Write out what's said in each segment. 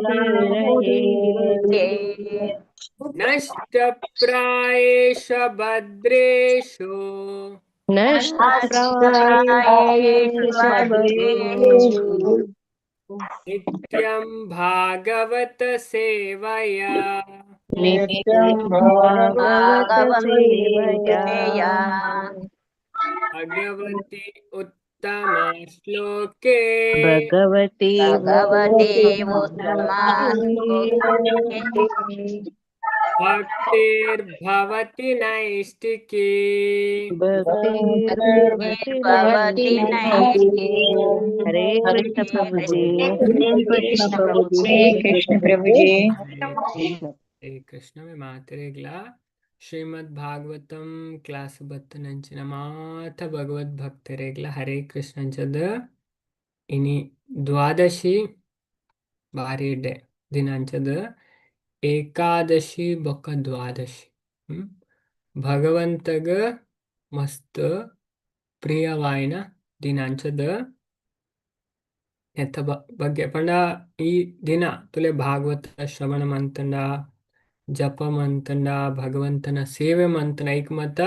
होती रहे। नष्टप्रायेष भद्रेषु। नष्टप्रायेषु भद्रेषु। नित्यं भागवत सेवया। नित्यं भागवत सेवया। भगवति उत्तमा श्लोके। भगवती भगवती उत्तमा भक्तिर्भवति नैष्टिकी। भक्तिर्भवति नैष्टिकी। हरे कृष्ण प्रभुजी। हरे कृष्ण प्रभुजी। हरे कृष्ण प्रभुजी। ಹರೇ ಕೃಷ್ಣ. ಮಾತೆರೆಗ್ಲ ಶ್ರೀಮದ್ ಭಾಗವತಂ ಕ್ಲಾಸ್ ಬತ್ತನಂಚಿನ ಮಾತ ಭಗವದ್ ಭಕ್ತರೆಗ್ಲ ಹರೇ ಕೃಷ್ಣಂಚದ. ಇನಿ ದ್ವಾದಶಿ, ಬಾರಿ ಎಡ್ಡೆ ದಿನಾಂಚದ. ಏಕಾದಶಿ ಬೊಕ್ಕ ದ್ವಾದಶಿ ಭಗವಂತಗ ಮಸ್ತ್ ಪ್ರಿಯವಾಯಿನ ದಿನಾಂಚದ. ನೆತ್ತ ಬಗ್ಗೆ ಪಂಡ ಈ ದಿನ ತುಲೆ ಭಾಗವತ ಶ್ರವಣ ಮಂತಂಡ, ಜಪ ಮಂತಂಡ, ಭಗವಂತನ ಸೇವೆ ಮಂತನ ಐಕ್ ಮತ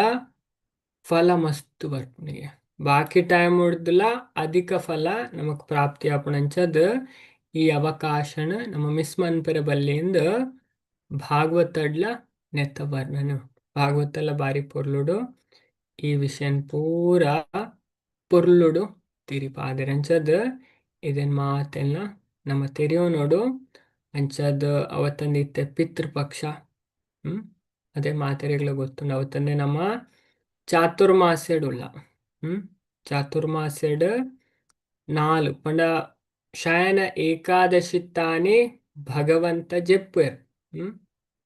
ಫಲ ಮಸ್ತ್ ಬರ್ಪುನಿಗೆ. ಬಾಕಿ ಟೈಮ್ ಉಡ್ದಲ ಅಧಿಕ ಫಲ ನಮಕ್ ಪ್ರಾಪ್ತಿ ಆಪುಣಂಚದ. ಈ ಅವಕಾಶನ ನಮ್ಮ ಮಿಸ್ ಮನ್ಪೆರೆ ಬಲ್ಲಿಂದ ಭಾಗವತಡ್ಲ ನೆತ್ತ ವರ್ಣನೆ. ಭಾಗವತಲ ಬಾರಿ ಪೊರ್ಲುಡು ಈ ವಿಷಯನ್ ಪೂರ ಪೊರ್ಲುಡು ತಿರಿಪಾದೆರಂಚದ. ಇದನ್ ಮಾತೆಲ್ಲ ನಮ್ಮ ತೆರಿಯೋ ನೋಡು ಅಂಚದ. ಅವತ್ತಂದು ಇತ್ತೆ ಪಿತೃಪಕ್ಷ. ಅದೇ ಮಾತೆರೆಗ್ಲ ಗೊತ್ತುಂಡು. ಅವತ್ತಂದೆ ನಮ್ಮ ಚಾತುರ್ಮಾಸ್ಯಡ್ ಉಲ್ಲ. ಚಾತುರ್ಮಾಸ್ಯಡ್ ನಾಲ್ ಪಂಡ ಶಯನ ಏಕಾದಶಿ ತಾನೇ ಭಗವಂತ ಜೆಪ್ಪುವೆರ್.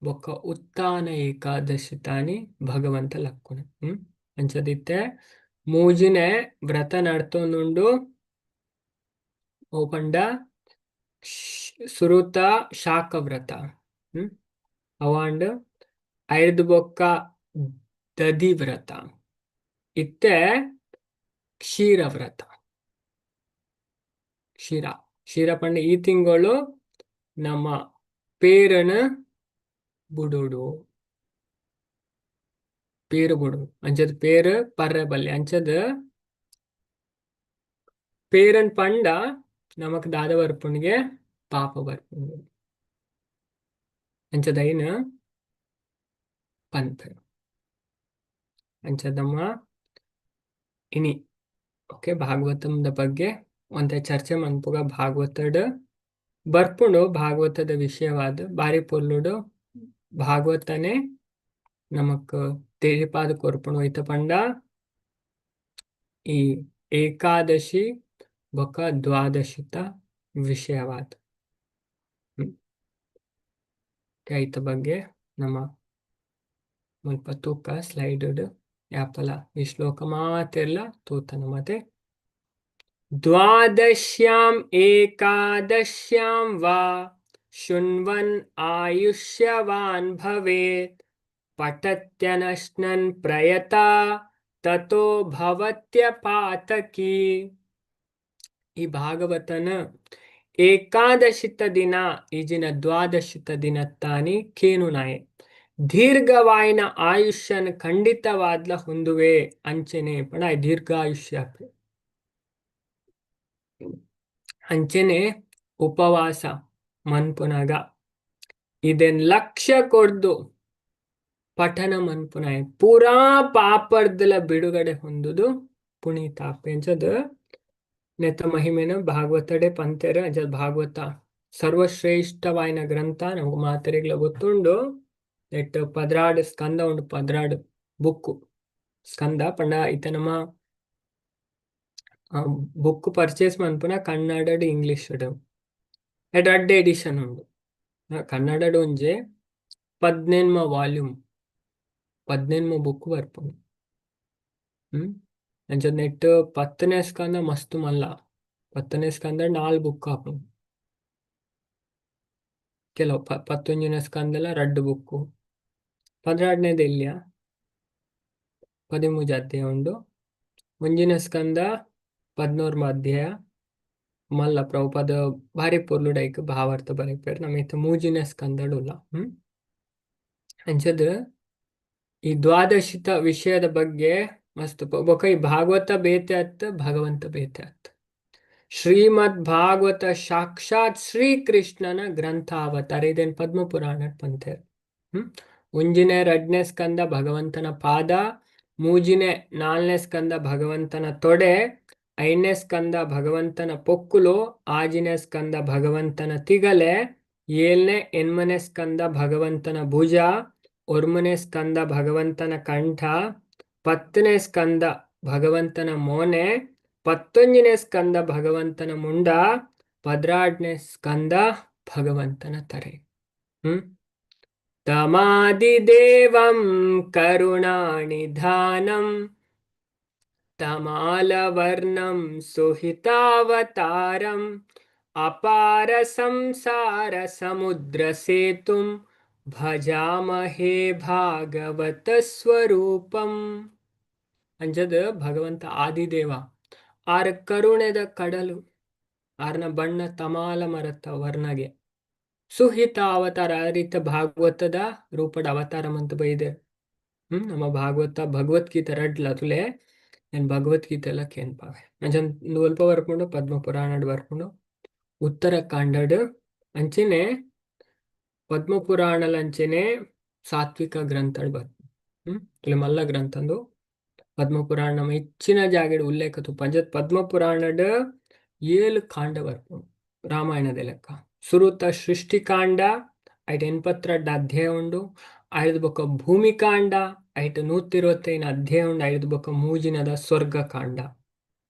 ಬೊಕ್ಕ ಉತ್ಥಾನ ಏಕಾದಶಿ ತಾನಿ ಭಗವಂತ ಲಕ್ಕುನೆ. ಅಂಚದಿತ್ತೆ ಮೂಜಿನೆ ವ್ರತ ನಡ್ತೊಂದುಂಡು. ಓ ಪಂಡ ಸುರುತ ಶಾಖ ವ್ರತ. ಅವಾಂಡ್ ಐರ್ದ್ ಬೊಕ್ಕ ದದಿ ವ್ರತ, ಇತ್ತೆ ಕ್ಷೀರ ವ್ರತ. ಕ್ಷೀರ ಕ್ಷೀರ ಪಂಡ ಈ ತಿಂಗಳು ನಮ್ಮ ಪೇರನ ಬುಡೋಡು, ಪೇರು ಬುಡು ಅಂಚದ. ಪೇರು ಪರ್ರೆ ಬಲ್ಲೆ ಅಂಚದ. ಪೇರನ್ ಪಂಡ ನಮಕ್ ದಾದ ಬರ್ಪುಣಿಗೆ? ಪಾಪ ಬರ್ಪುಂಡು ಅಂಚದ. ಐನ್ ಪನ್ಪೆರ್ ಅಂಚದಮ್ಮ. ಇನಿ ಓಕೆ ಭಾಗವತಂದ ಬಗ್ಗೆ ಒಂತೆ ಚರ್ಚೆ ಮನ್ಪುಗ. ಭಾಗವತಡ್ ಬರ್ಪುಂಡು ಭಾಗವತದ ವಿಷಯವಾದ. ಬಾರಿ ಪೊರ್ಲುಡು ಭಾಗವತನೆ ನಮಕ್ ತೆರಿಪಾದ ಕೊರ್ಪುಂಡು. ಐತ ಪಂಡ ಈ ಏಕಾದಶಿ ಬೊಕ್ಕ ದ್ವಾದಶಿತ ವಿಷಯವಾದ. ಐತ ಬಗ್ಗೆ ನಮ್ಮ ಮುಲ್ಪ ತೂಕ ಸ್ಲೈಡ್ ಯಾಪಲ ಈ ಶ್ಲೋಕ ಮಾತೆಲ್ಲ ತೂತನ ಮತ್ತೆ. ದ್ವಾದಶ್ಯಾಂ ಏಕಾದಶ್ಯಾಂ ವಾ ಶೃಣ್ವನ್ ಆಯುಷ್ಯವಾನ್ ಭವೇತ್ ಪಠತ್ಯನಶ್ನನ್ ಪ್ರಯತ ತಥೋ ಭವತ್ಯ ಪಾತಕಿ. ಈ ಭಾಗವತನ ಏಕಾದಶಿತ ದಿನ ಈಜಿನ ದ್ವಾದಶಿತ ದಿನ ತಾನಿ ಕೇನು ನಾಯೆ ದೀರ್ಘವಾಯಿನ ಆಯುಷ್ಯನ ಖಂಡಿತವಾದ್ಲ ಹೊಂದುವೆ. ಅಂಚೆನೆ ಪಣ ದೀರ್ಘಾಯುಷ್ಯ. ಅಂಚೆನೆ ಉಪವಾಸ ಮನ್ಪುನಗ ಇದನ್ ಲಕ್ಷ್ಯ ಕೊಡ್ದು ಪಠನ ಮನ್ಪುನಾಯ ಪೂರಾ ಪಾಪರ್ದಲ ಬಿಡುಗಡೆ ಹೊಂದುದು ಪುನೀತಾಪೆ ಅಂಚದ. ನೆತ್ತ ಮಹಿಮೆನ ಭಾಗವತಡೆ ಪಂತೆರ್. ಅಂಚ ಭಾಗವತ ಸರ್ವಶ್ರೇಷ್ಠವಾಯಿನ ಗ್ರಂಥ, ನಮಗ್ ಮಾತೆರೆಗ್ಲ ಗೊತ್ತುಂಡು. ನೆಟ್ 12 ಸ್ಕಂದ ಉಂಡು, 12 ಬುಕ್ಕು. ಸ್ಕಂದ ಪಂಡ ಇತ್ತೆ ನಮ್ಮ ಬುಕ್ ಪರ್ಚೇಸ್ ಮನ್ಪುನ ಕನ್ನಡಡ್ ಇಂಗ್ಲಿಷ್ ರಡ್ಡ್ ಎಡಿಷನ್ ಉಂಡು. ಕನ್ನಡಡ್ ಒಂಜೆ 18 ವಾಲ್ಯೂಮ್, 18 ಬುಕ್ ಬರ್ಪುಂಡು. ಅಂಚ ನೆಟ್ 10ನೇ ಸ್ಕಂದ ಮಸ್ತ್ ಮಲ್ಲ. 10ನೇ ಸ್ಕಂದ ನಾಲ್ ಬುಕ್ ಆಪುಂಡು. ಕೆಲವು 11ನೇ ಸ್ಕಂದಲ ರಡ್ಡ್ ಬುಕ್ಕು. 12ನೇದ ಎಲ್ಯ, 13 ಅಧ್ಯಾಯ ಉಂಡು. ಒಂಜಿನ ಸ್ಕಂದ 11 ಅಧ್ಯಾಯ. ಮಲ್ಲ ಪ್ರಭುಪಾದ ಭಾರಿ ಪೊರ್ಲುಡು ಐಕ್ ಭಾವಾರ್ಥ ಬರೆಪೆರ್. ನಮ್ಮ ಇತ್ತೆ ಮೂಜಿನೇ ಸ್ಕಂದಡ್ ಉಲ್ಲ. ಅಂಚದ್ ಈ ದ್ವಾದಶಿತ ವಿಷಯದ ಬಗ್ಗೆ ಮಸ್ತ್ ಬೊಕ ಈ ಭಾಗವತ ಬೇತೆ ಅತ್, ಭಗವಂತ ಬೇತೆ ಅತ್. ಶ್ರೀಮದ್ ಭಾಗವತ ಸಾಕ್ಷಾತ್ ಶ್ರೀಕೃಷ್ಣನ ಗ್ರಂಥ ಅವತಾರ. ಇದೇನ್ ಪದ್ಮ ಪುರಾಣ ಪಂಥೇರ್. ಒಂಜಿನೇ ರಡ್ನೇ ಸ್ಕಂದ ಭಗವಂತನ ಪಾದ, ಮೂಜಿನೇ ನಾಲ್ನೇ ಸ್ಕಂದ ಭಗವಂತನ ತೊಡೆ, ಐದನೇ ಸ್ಕಂದ ಭಗವಂತನ ಪೊಕ್ಕುಲು, ಆಜಿನೇ ಸ್ಕಂದ ಭಗವಂತನ ತಿಗಲೆ, ಏಳನೇ ಎನ್ಮನೇ ಸ್ಕಂದ ಭಗವಂತನ ಭುಜ, ಒರ್ಮನೇ ಸ್ಕಂದ ಭಗವಂತನ ಕಂಠ, 10ನೇ ಸ್ಕಂದ ಭಗವಂತನ ಮೋನೆ, 11ನೇ ಸ್ಕಂದ ಭಗವಂತನ ಮುಂಡ, 12ನೇ ಸ್ಕಂದ ಭಗವಂತನ ತರೆ. ತಮಾದಿದೇವಂ ಕರುಣಾನಿಧಾನಂ ತಮಾಲವರ್ಣಂ ಸುಹಿತಾವತಾರಂ ಅಪಾರ ಸಂಸಾರ ಸಮುದ್ರ ಸೇತುಂ ಭಜಾಮಹೇ ಭಾಗವತ ಸ್ವರೂಪಂ. ಅಂಚದ ಭಗವಂತ ಆದಿದೇವ ಆರ್ ಕರುಣೆದ ಕಡಲು, ಆರ್ನ ಬಣ್ಣ ತಮಾಲ ಮರತ ವರ್ಣಗೆ, ಸುಹಿತ ಅವತಾರ ಆ ರೀತ ಭಾಗವತದ ರೂಪದ ಅವತಾರ ಅಂತ ಬೈದೆ. ನಮ್ಮ ಭಾಗವತ ಭಗವದ್ಗೀತೆ ರಡ್ಲ ತುಲೆ ಏನ್ ಭಗವದ್ಗೀತೆ ಎಲ್ಲ ಕೇನ್ಪಾವೆ. ಅಂಚನ್ ಒಲ್ಪ ಬರ್ಪುಂಡು ಪದ್ಮ ಪುರಾಣಡ್ ಬರ್ಪುಂಡು, ಉತ್ತರಕಾಂಡಡ್ ಅಂಚನೆ ಪದ್ಮ ಪುರಾಣಲ ಅಂಚನೆ ಸಾತ್ವಿಕ ಗ್ರಂಥಡ್ ಬರ್ಪುಂಡು. ತುಲೆ ಮಲ್ಲ ಗ್ರಂಥಂದು ಪದ್ಮ ಪುರಾಣ ನಮ್ಮ ಹೆಚ್ಚಿನ ಜಾಗೆಡ್ ಉಲ್ಲೇಖ ತುಪ್ಪ. ಅಂಚತ್ ಪದ್ಮ ಪುರಾಣಡ್ 7 ಕಾಂಡ ಬರ್ಪುಂಡು ರಾಮಾಯಣದ ಲೆಕ್ಕ. ಸುರುತ ಸೃಷ್ಟಿಕಾಂಡ, ಐಟ್ 82 ಅಧ್ಯಾಯ ಉಂಡು. ಐದು ಬೊಕ್ಕ ಭೂಮಿಕಾಂಡ, ಐಟ್ 125 ಅಧ್ಯಾಯ ಉಂಡು. ಐದು ಬೊಕ್ಕ ಮೂಜಿನದ ಸ್ವರ್ಗಕಾಂಡ.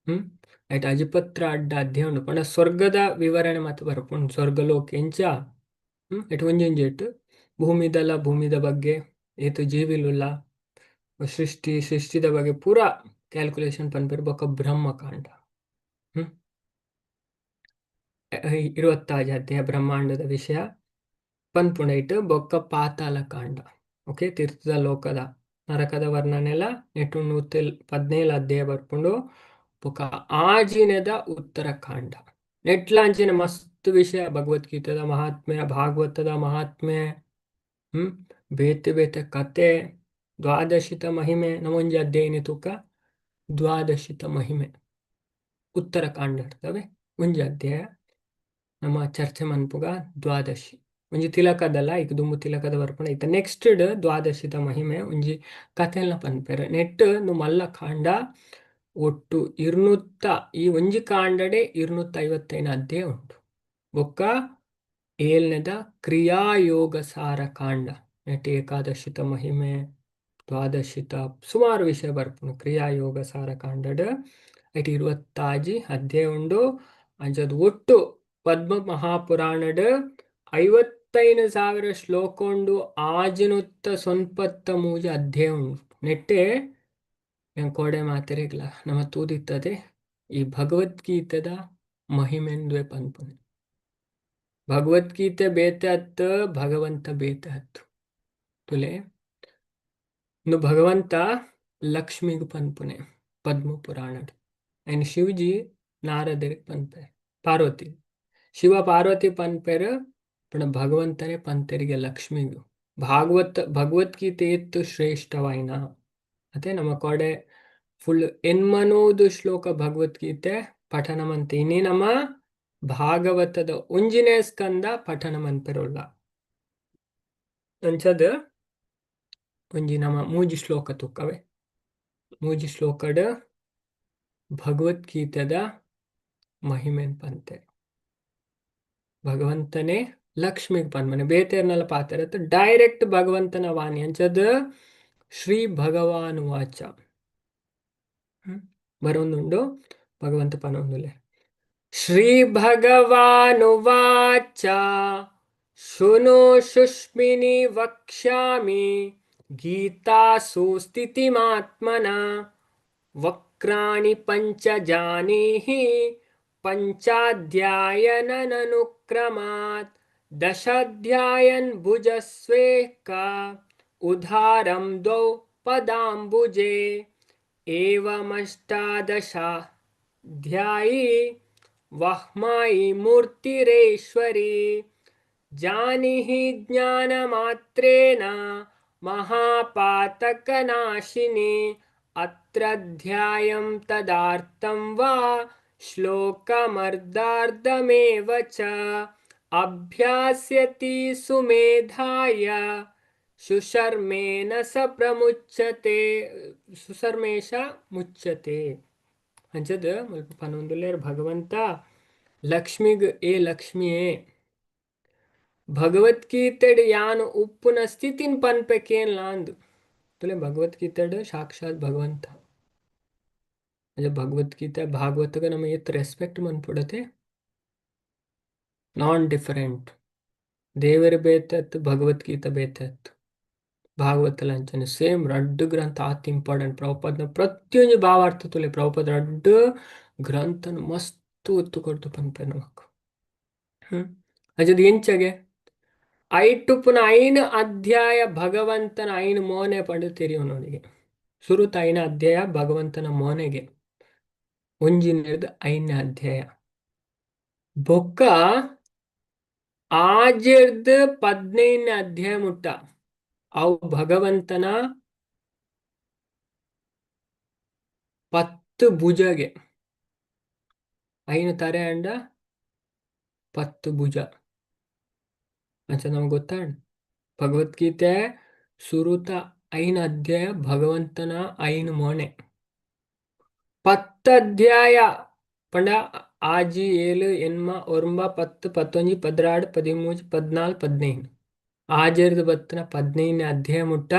ಐಟ್ ಅಜಿಪತ್ರ ಅಡ್ಡ ಅಧ್ಯಾಯ ಉಂಡು. ಪಂಡ ಸ್ವರ್ಗದ ವಿವರಣೆ ಮತ್ತೆ ಬರ್ಪುಂಡು, ಸ್ವರ್ಗಲೋಕ ಎಂಚ. ಇಟ್ ಒಂಜೊಂಜೆಟ್ ಭೂಮಿದಲ್ಲ, ಭೂಮಿದ ಬಗ್ಗೆ, ಏತು ಜೀವಿಲುಲ್ಲ, ಸೃಷ್ಟಿ ಸೃಷ್ಟಿದ ಬಗ್ಗೆ ಪೂರಾ ಕ್ಯಾಲ್ಕುಲೇಷನ್ ಪನ್ಪೆರ್. ಬೊಕ್ಕ ಬ್ರಹ್ಮಕಾಂಡ, 26 ಅಧ್ಯಾಯ ಬ್ರಹ್ಮಾಂಡದ ವಿಷಯ ಪನ್ಪುಂಡೈಟ್. ಬೊಕ್ಕ ಪಾತಾಳ ಕಾಂಡ, ಓಕೆ, ತೀರ್ಥದ ಲೋಕದ ನರಕದ ವರ್ಣನೆಲ್ಲ ನೆಟ್ಟು 117 ಅಧ್ಯಾಯ ಬರ್ಪುಂಡು. ಬೊಕ್ಕ ಆಜಿನದ ಉತ್ತರಕಾಂಡ, ನೆಟ್ಲಾಂಚಿನ ಮಸ್ತ್ ವಿಷಯ, ಭಗವದ್ಗೀತೆದ ಮಹಾತ್ಮೆ, ಭಾಗವತದ ಮಹಾತ್ಮೆ, ಬೇತೆ ಬೇತೆ ಕತೆ, ದ್ವಾದಶಿತ ಮಹಿಮೆ. ನಮ್ಮೊಂಜಿ ಅಧ್ಯಯನ ತೂಕ ದ್ವಾದಶಿತ ಮಹಿಮೆ ಉತ್ತರಕಾಂಡ ಇರ್ತವೆ. ಒಂಜಿ ಅಧ್ಯಾಯ ನಮ್ಮ ಚರ್ಚೆ ಮನ್ಪುಗ ದ್ವಾದಶಿ. ಒಂಜಿ ತಿಲಕದಲ್ಲ ಈಗ ದುಂಬು ತಿಲಕದ ಬರ್ಪುಂಡ. ಇತ್ತ ನೆಕ್ಸ್ಟ್ ದ್ವಾದಶಿತ ಮಹಿಮೆ ಒಂಜಿ ಕಥೆಲ್ನ ಪನ್ಪೆರ್. ನೆಟ್ ಮಲ್ಲ ಕಾಂಡ ಒಟ್ಟು 200, ಈ ಒಂಜಿ ಕಾಂಡಡೆ 255 ಅಧ್ಯಾಯ ಉಂಟು. ಬೊಕ್ಕ ಏಳ್ನೆದ ಕ್ರಿಯಾಯೋಗ ಸಾರ ಕಾಂಡ, ನೆಟ್ ಏಕಾದಶಿತ ಮಹಿಮೆ, ದ್ವಾದಶಿತ ಸುಮಾರು ವಿಷಯ ಬರ್ಪುಂಡು. ಕ್ರಿಯಾಯೋಗ ಸಾರ ಕಾಂಡಡ್ ಐಟ್ 26 ಅಧ್ಯಾಯ ಉಂಡು. ಅಂಚದ ಒಟ್ಟು ಪದ್ಮ ಮಹಾಪುರಾಣಡ್ 55,000 ಶ್ಲೋಕ ಉಂಡು, ಆಜಿನುತ್ತ ಸೊನ್ಪತ್ತ ಮೂಜಿ ಅಧ್ಯಾಯ ಉಂಡು. ನೆಟ್ಟೆ ಕೋಡೆ ಮಾತೆರೆಗ್ಲ ನಮ್ಮ ತೂದಿತ್ತದೆ ಈ ಭಗವದ್ಗೀತೆದ ಮಹಿಮೆಂದುವೆ ಪನ್ಪುನೆ. ಭಗವದ್ಗೀತೆ ಬೇತೆ ಅತ್ತು, ಭಗವಂತ ಬೇತೆ ಅತ್ತು. ತುಲೆ ಇನ್ನು ಭಗವಂತ ಲಕ್ಷ್ಮಿಗ್ ಪನ್ಪುನೆ ಪದ್ಮ ಪುರಾಣಡ್. ಅಂಡ್ ಶಿವಜಿ ನಾರದರಿಗೆ ಪನ್ಪೆ, ಪಾರ್ವತಿ ಶಿವ ಪಾರ್ವತಿ ಪನ್ಪೆರ್. ಪಂಡ ಭಗವಂತನೇ ಪಂತೆರಿಗೆ ಲಕ್ಷ್ಮಿಗು ಭಾಗವತ ಭಗವದ್ಗೀತೆ ಎತ್ತು ಶ್ರೇಷ್ಠವಾಯಿನ. ಅದೇ ನಮ್ಮ ಕೊಡೆ ಫುಲ್ ಎನ್ಮನೋದು ಶ್ಲೋಕ ಭಗವದ್ಗೀತೆ ಪಠನ ಮಂತೆ. ಇನ್ನೇ ನಮ್ಮ ಭಾಗವತದ ಒಂಜಿನೇ ಸ್ಕಂದ ಪಠನ ಮನ್ಪೆರುಲ್ಲ. ಅಂಚದ ಒಂಜಿ ನಮ್ಮ ಮೂಜಿ ಶ್ಲೋಕ ತುಕ್ಕವೆ. ಮೂಜಿ ಶ್ಲೋಕಡ್ ಭಗವದ್ಗೀತೆದ ಮಹಿಮೆನ್ ಪಂತೆ. ಭಗವಂತನೇ ಲಕ್ಷ್ಮಿಗ್ ಪನ್ಮನೆ, ಬೇತೆರ್ನೆಲ್ಲ ಪಾತೆರತ್ ಡೈರೆಕ್ಟ್ ಭಗವಂತನ ವಾಣಿ. ಅಂಚದ ಶ್ರೀ ಭಗವಾನ್ ವಾಚ ಬರೋಂದುಂಡು. ಭಗವಂತ ಪನೊಂದುಲೆ ಶ್ರೀ ಭಗವಾನುವಾಚ ಶೃಣು ಶುಷ್ಮಿನಿ ವಕ್ಷ್ಯಾಮಿ ಗೀತಾಸು ಸ್ಥಿತಿಮಾತ್ಮನ ವಕ್ರಾಣಿ ಪಂಚಜಾನೀಹಿ ಪಂಚಾಧ್ಯಾಯನನುಕ್ರಮಾತ್ ದಶಾಧ್ಯಾಯನ್ ಭುಜಸ್ವೇಕ ಉದಾರಂ ದ್ವೌ ಪದಾಂಬುಜೆ ಏವಮಷ್ಟಾದಶಾಧ್ಯಾಯಿ ವಾಹ್ಮಾಯಿ ಮೂರ್ತಿರೇಶ್ವರಿ ಜಾನಿಹಿ ಜ್ಞಾನ ಮಾತ್ರೇನ ಮಹಾಪಾತಕನಾಶಿನಿ ಅತ್ರ ಧ್ಯಾಯಂ ತದಾರ್ಥಂ ವಾ ಶ್ಲೋಕಮರ್ಧಾರ್ಧಮೇವ ಚ ಅಭ್ಯಾಸ್ಯತಿ ಸುಮೇಧಾಯ ಸುಶರ್ಮೇನ ಸ ಪ್ರಮುಚ್ಯತೆ ಸುಶರ್ಮೇಶ ಮುಚ್ಚತೆ. ಅಂಚದ ಮುಲ್ಪ ಪನೊಂದುಲ್ಲೆರ್ ಭಗವಂತ ಲಕ್ಷ್ಮಿಗ್, ಏ ಲಕ್ಷ್ಮಿಯೇ, ಭಗವದ್ಗೀತೆಡ್ ಯಾನ್ ಉಪ್ಪುನ ಸ್ಥಿತಿನ್ ಪನ್ಪೆ ಕೇನ್ಲಾಂದ್. ತುಲೆ, ಭಗವದ್ಗೀತೆಡ್ ಸಾಕ್ಷಾತ್ ಭಗವಂತ. ಅಂಚ ಭಗವದ್ಗೀತೆ ಭಾಗವತಗ ನಮ ಏತ್ ರೆಸ್ಪೆಕ್ಟ್ ಮನ್ಪೊಡತೆ. Non different. ದೇವೆರ್ ಬೇತೆ, ಭಗವದ್ಗೀತೆ ಬೇತೆ, ಭಾಗವತಲ ಅಂಚನೆ ಸೇಮ್. ರಡ್ಡ್ ಗ್ರಂಥ ಆತ್ ಇಂಪಾರ್ಟೆಂಟ್. ಪ್ರಭುಪಾದನ ಪ್ರತಿಯೊಂಜಿ ಭಾವಾರ್ಥ ತುಲೆ. ಪ್ರಭುಪಾದ ರಡ್ಡ್ ಗ್ರಂಥನ್ ಮಸ್ತ್ ಒತ್ತು ಕೊರ್ದು ಪನ್ಪೆರ್ ನಮಕ್. ಅಂಚದ ಎಂಚಗೆ ಐಟುಪ್ಪುನ ಐನ್ ಅಧ್ಯಾಯ ಭಗವಂತನ ಐನ್ ಮೋನೆ ಪಂಡ ತೆರಿಯೊನೊಡಿಗೆ. ಸುರುತ ಐನ ಅಧ್ಯಾಯ ಭಗವಂತನ ಮೋನೆಗೆ, ಒಂಜಿನೆರ್ದ್ ಐದನೇ ಅಧ್ಯಾಯ. ಬೊಕ್ಕ ಆಜೆರ್ದ್ 15ನೇ ಅಧ್ಯಾಯ ಮುಟ್ಟ ಅವು ಭಗವಂತನ 10 ಭುಜಗೆ. ಐನು ತರೆ ಅಂಡ 10 ಭುಜ. ಅಂಚ ನಮ್ಗೆ ಗೊತ್ತಾಂಡ್, ಭಗವದ್ಗೀತೆ ಸುರುತ ಐನ್ ಅಧ್ಯಾಯ ಭಗವಂತನ ಐನ್ ಮೋನೆ. 10 ಅಧ್ಯಾಯ ಪಂಡ ಆಜಿ, ಏಳು, ಎನ್ಮ, ಒರ್ಂಬ, 10, 11, 12, 13, 14, 15. ಆಜೆರ್ದ್ ಬತ್ತನ 15ನೇ ಅಧ್ಯಾಯ ಮುಟ್ಟ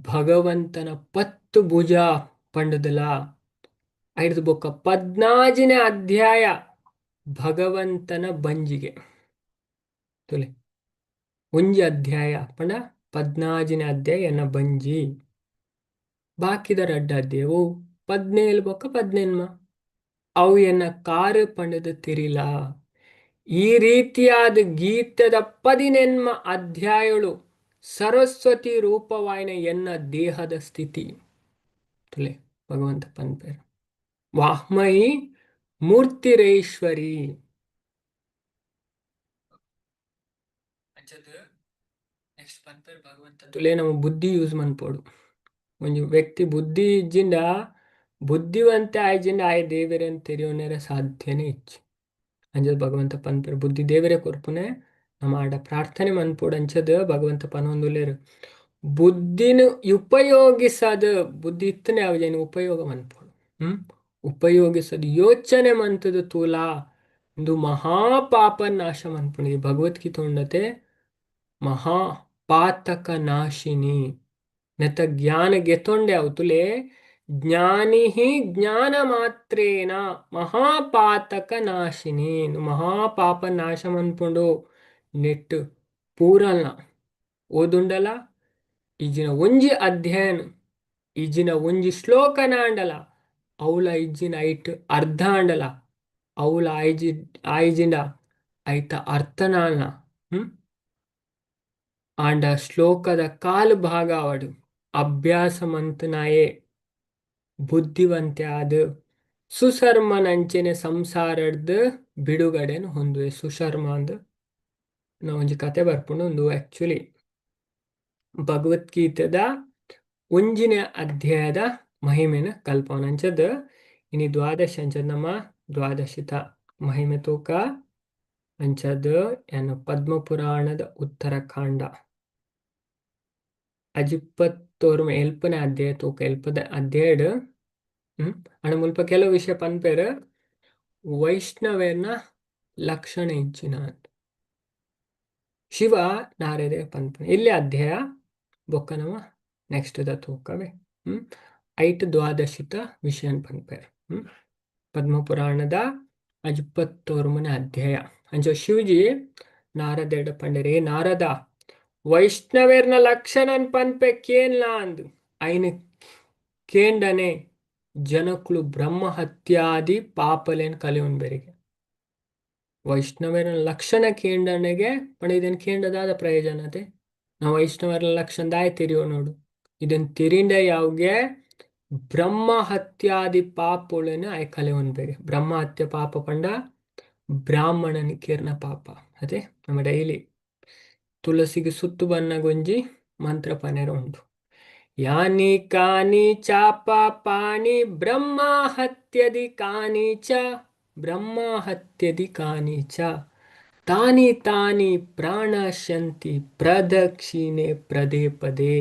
ಭಗವಂತನ 10 ಭುಜ ಪಂಡದಲ. ಐದು ಬೊಕ್ಕ 14ನೇ ಅಧ್ಯಾಯ ಭಗವಂತನ ಬಂಜಿಗೆ. ತುಲೆ, ಒಂಜಿ ಅಧ್ಯಾಯ ಪಂಡ 14ನೇ ಅಧ್ಯಾಯ ಎನ್ನ ಬಂಜಿ. ಬಾಕಿದ ರಡ್ಡ ಅಧ್ಯಾಯವು 17 ಬೊಕ್ಕ 18 ಅವು ಎನ್ನ ಕಾರು ಪಂಡದ ತಿರಿಲ. ಈ ರೀತಿಯಾದ ಗೀತದ 18 ಅಧ್ಯಾಯಗಳು ಸರಸ್ವತಿ ರೂಪವಾಯಿನ ಎನ್ನ ದೇಹದ ಸ್ಥಿತಿ. ತುಲೆ, ಭಗವಂತ ಪನ್ಪೇರ್ ವಾಹ್ಮಯಿ ಮೂರ್ತಿರೇಶ್ವರಿ. ಅಂಚದ ನೆಕ್ಸ್ಟ್ ಪನ್ಪೇರ್ ಭಗವಂತ. ತುಲೆ, ನಮ್ಮ ಬುದ್ಧಿ ಯೂಸ್ ಮನ್ಪೋಡು. ಒಂಜಿ ವ್ಯಕ್ತಿ ಬುದ್ಧಿ ಇಜ್ಜಿಂಡ, ಬುದ್ಧಿವಂತೆ ಆಯ್ಜಿಂಡ ಆಯ್ ದೇವೆರೆನ್ ತೆರಿಯೋನೆರೆ ಸಾಧ್ಯನೇ ಇಜ್ಜಿ. ಅಂಚದ ಭಗವಂತ ಪನ್ಪೇರ್, ಬುದ್ಧಿ ದೇವರೇ ಕೊರ್ಪುನೆ, ನಮ್ಮ ಆಡ ಪ್ರಾರ್ಥನೆ ಮನ್ಪೋಡು. ಅಂಚದ ಭಗವಂತ ಪನೊಂದುಲ್ಲೆರ್, ಬುದ್ಧಿನ ಉಪಯೋಗಿಸದ, ಬುದ್ಧಿ ಇತ್ತನೆ ಅವು ಉಪಯೋಗ ಮನ್ಪೋಡು. ಉಪಯೋಗಿಸದು ಯೋಚನೆ ಮಂತದ ತೂಲಾ, ಇಂದು ಮಹಾಪಾಪ ನಾಶ ಮನ್ಪುಂಡು. ಭಗವದ್ಗೀತೆ ಉಂಡತೆ, ಮಹಾಪಾತಕ ನಾಶಿನಿ. ನೆತ್ತ ಜ್ಞಾನ ಗೆತೊಂಡೆ ಅವು ತುಲೆ, ಜ್ಞಾನಿ ಜ್ಞಾನ ಮಾತ್ರೇನ ಮಹಾಪಾತಕ ನಾಶಿನಿ. ಮಹಾಪಾಪ ನಾಶ ಮನ್ಪುಂಡು. ನೆಟ್ ಪೂರಲ್ನ ಓದುಂಡಲ, ಇಜ್ಜಿನ ಒಂಜಿ ಅಧ್ಯಯನ, ಇಜ್ಜಿನ ಒಂಜಿ ಶ್ಲೋಕನ ಆಂಡಲ, ಅವಳ ಇಜ್ಜಿನ ಐಟ್ ಅರ್ಧ ಆಂಡಲ, ಅವಳ ಆಯ್ಜಿ ಆಯ್ಜಿಂಡ ಐತ ಅರ್ಥನಾಲ್ನ ಆಂಡ ಶ್ಲೋಕದ ಕಾಲು ಭಾಗ ಅವಡು ಅಭ್ಯಾಸ ಮಂತನಾಯೇ ಬುದ್ಧಿವಂತೆ ಆದ ಸುಶರ್ಮನಂಚನೆ ಸಂಸಾರಡ್ದು ಬಿಡುಗಡೆನು ಹೊಂದುವೆ. ಸುಶರ್ಮ ಅಂದ್ ನಾ ಒಂಜಿ ಕತೆ ಬರ್ಪುಂಡು. ಒಂದು ಆಕ್ಚುಲಿ ಭಗವದ್ಗೀತೆದ ಒಂಜಿನ ಅಧ್ಯಾಯದ ಮಹಿಮೆನ ಕಲ್ಪವನ. ಅಂಚದ ಇನಿ ದ್ವಾದಶ. ಅಂಚದ ನಮ್ಮ ದ್ವಾದಶಿತ ಮಹಿಮೆ ತೂಕ. ಅಂಚದ ಏನು ಪದ್ಮಪುರಾಣದ ಉತ್ತರಕಾಂಡ ಅಜಿಪ್ಪತ್ತೋರ್ಮ ಎಲ್ಪನೇ ಅಧ್ಯಾಯ ತೂಕ. ಎಲ್ಪದ ಅಧ್ಯಾಯಡ್ ಅಣ ಮುಲ್ಪ ಕೆಲವು ವಿಷಯ ಪನ್ಪೇರ್. ವೈಷ್ಣವೇರ್ನ ಲಕ್ಷಣ ಇಂಚಿನ ಶಿವ ನಾರದೆ ಪನ್ಪುನ ಇಲ್ಲಿ ಅಧ್ಯಾಯ. ಬೊಕ್ಕ ನಮ ನೆಕ್ಸ್ಟ್ ದ ತೂಕವೇ. ಐಟ್ ದ್ವಾದಶಿತ ವಿಷಯನ್ ಪನ್ಪೇರ್ ಪದ್ಮಪುರಾಣದ ಅಜಿಪ್ಪತ್ತೋರ್ಮನೆ ಅಧ್ಯಾಯ. ಅಂಚ ಶಿವಜಿ ನಾರದೇಡ ಪಂಡರೇ, ನಾರದ, ವೈಷ್ಣವೇರ್ನ ಲಕ್ಷಣನ್ ಪನ್ಪೆ ಕೇನ್ಲಾ ಅಂದು. ಐನ ಕೇಂಡನೆ ಜನಕ್ಲು ಬ್ರಹ್ಮ ಹತ್ಯಾದಿ ಪಾಪಲೇನ್ ಕಲಿಯುನ್ ಬೆರಿಗೆ. ವೈಷ್ಣವರ ಲಕ್ಷಣ ಕೇಂಡನೆಗೆ ಪಂಡ ಇದನ್ ಕೇಂಡದಾದ ಪ್ರಯೋಜನತೆ? ನಾವು ವೈಷ್ಣವರ ಲಕ್ಷಣ ದಾಯ ತೆರಿಯೋ ನೋಡು. ಇದನ್ ತಿರಿಂಡ ಯಾವ್ಗೆ ಬ್ರಹ್ಮ ಹತ್ಯಾದಿ ಪಾಪೊಳೆನ್ ಆಯೆ ಕಲೆವೊನ್ಪೆಗೆ. ಬ್ರಹ್ಮ ಹತ್ಯೆ ಪಾಪ ಪಂಡ ಬ್ರಾಹ್ಮಣನ್ ಕೆರ್ನ ಪಾಪ. ಅತೆ ನಮ ಡೈಲಿ ತುಳಸಿಗೆ ಸುತ್ತು ಬನ್ನಗೊಂಜಿ ಮಂತ್ರ ಪನೆರ ಉಂಡು. ಯಾನಿ ಕಾನಿ ಚಾಪ ಪಾಣಿ ಬ್ರಹ್ಮ ಹತ್ಯದಿ ಕಾನಿ ಚ ಬ್ರಹ್ಮ ಹತ್ಯದಿ ಕಾನಿ ಚ ತಾನಿ ತಾನಿ ಪ್ರಾಣಶಂತಿ ಪ್ರದಕ್ಷಿಣೆ ಪ್ರದೇ ಪದೇ.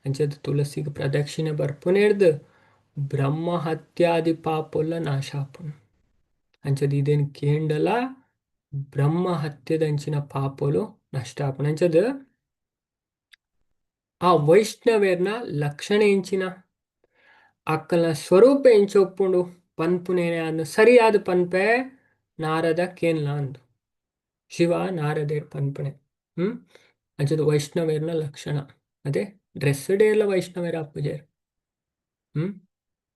ಅಂಚದ ತುಳಸಿಗೆ ಪ್ರದಕ್ಷಿಣೆ ಬರ್ಪುನೆರ್ದ್ ಬ್ರಹ್ಮ ಹತ್ಯಾದಿ ಪಾಪೊಲ್ಲ ನಾಶ ಆಪುಂಡು. ಅಂಚದ ಇದೇನ್ ಕೇಂಡಲ ಬ್ರಹ್ಮ ಹತ್ಯದಂಚಿನ ಪಾಪೊಲು ನಷ್ಟ ಆಪುಂಡು. ಅಂಚದ ಆ ವೈಷ್ಣವೇರ್ನ ಲಕ್ಷಣ ಎಂಚಿನ ಅಕ್ಕಲ್ನ ಸ್ವರೂಪ ಎಂಚ ಉಪ್ಪುಂಡು ಪನ್ಪುನೇನೆ ಅನ್ನು ಸರಿಯಾದ ಪನ್ಪೆ ನಾರದ ಕೇನ್ಲ ಅಂದು ಶಿವ ನಾರದೇರ್ ಪನ್ಪುನೆ. ಅಂಚದ ವೈಷ್ಣವೇರ್ನ ಲಕ್ಷಣ ಅದೇ ಡ್ರೆಸ್ ಡೇರ್ಲ ವೈಷ್ಣವೇರ ಅಪ್ಪುಜೆರ್.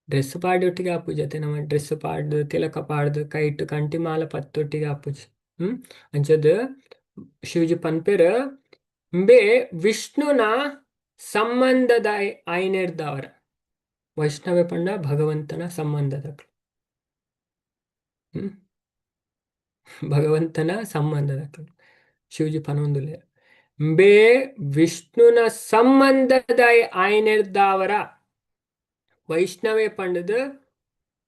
ಡ್ರೆಸ್ ಪಾಡೊಟ್ಟಿಗೆ ಅಪ್ಪುಜತೆ ನಮ್ಮ ಡ್ರೆಸ್ ಪಾಡ್ದು ತಿಲಕ ಪಾಡ್ದು ಕೈಟ್ ಕಂಟಿ ಮಾಲ ಪತ್ತೊಟ್ಟಿಗೆ ಅಪ್ಪುಜಿ. ಅಂಚದ ಶಿವಜಿ ಪನ್ಪೆರ್ ಇಂಬೆ ವಿಷ್ಣುನ ಸಂಬಂಧದ ಆಯ್ನೆರ್ದವರ ವೈಷ್ಣವೆ ಪಂಡ ಭಗವಂತನ ಸಂಬಂಧದಕ್ಲು. ಭಗವಂತನ ಸಂಬಂಧದಕ್ಲು ಶಿವಜಿ ಪನೊಂದುಲ್ಲೆರ್. ಇಂಬೆ ವಿಷ್ಣುನ ಸಂಬಂಧದ ಆಯ್ನೆರ್ದವರ ವೈಷ್ಣವೆ ಪಂಡದ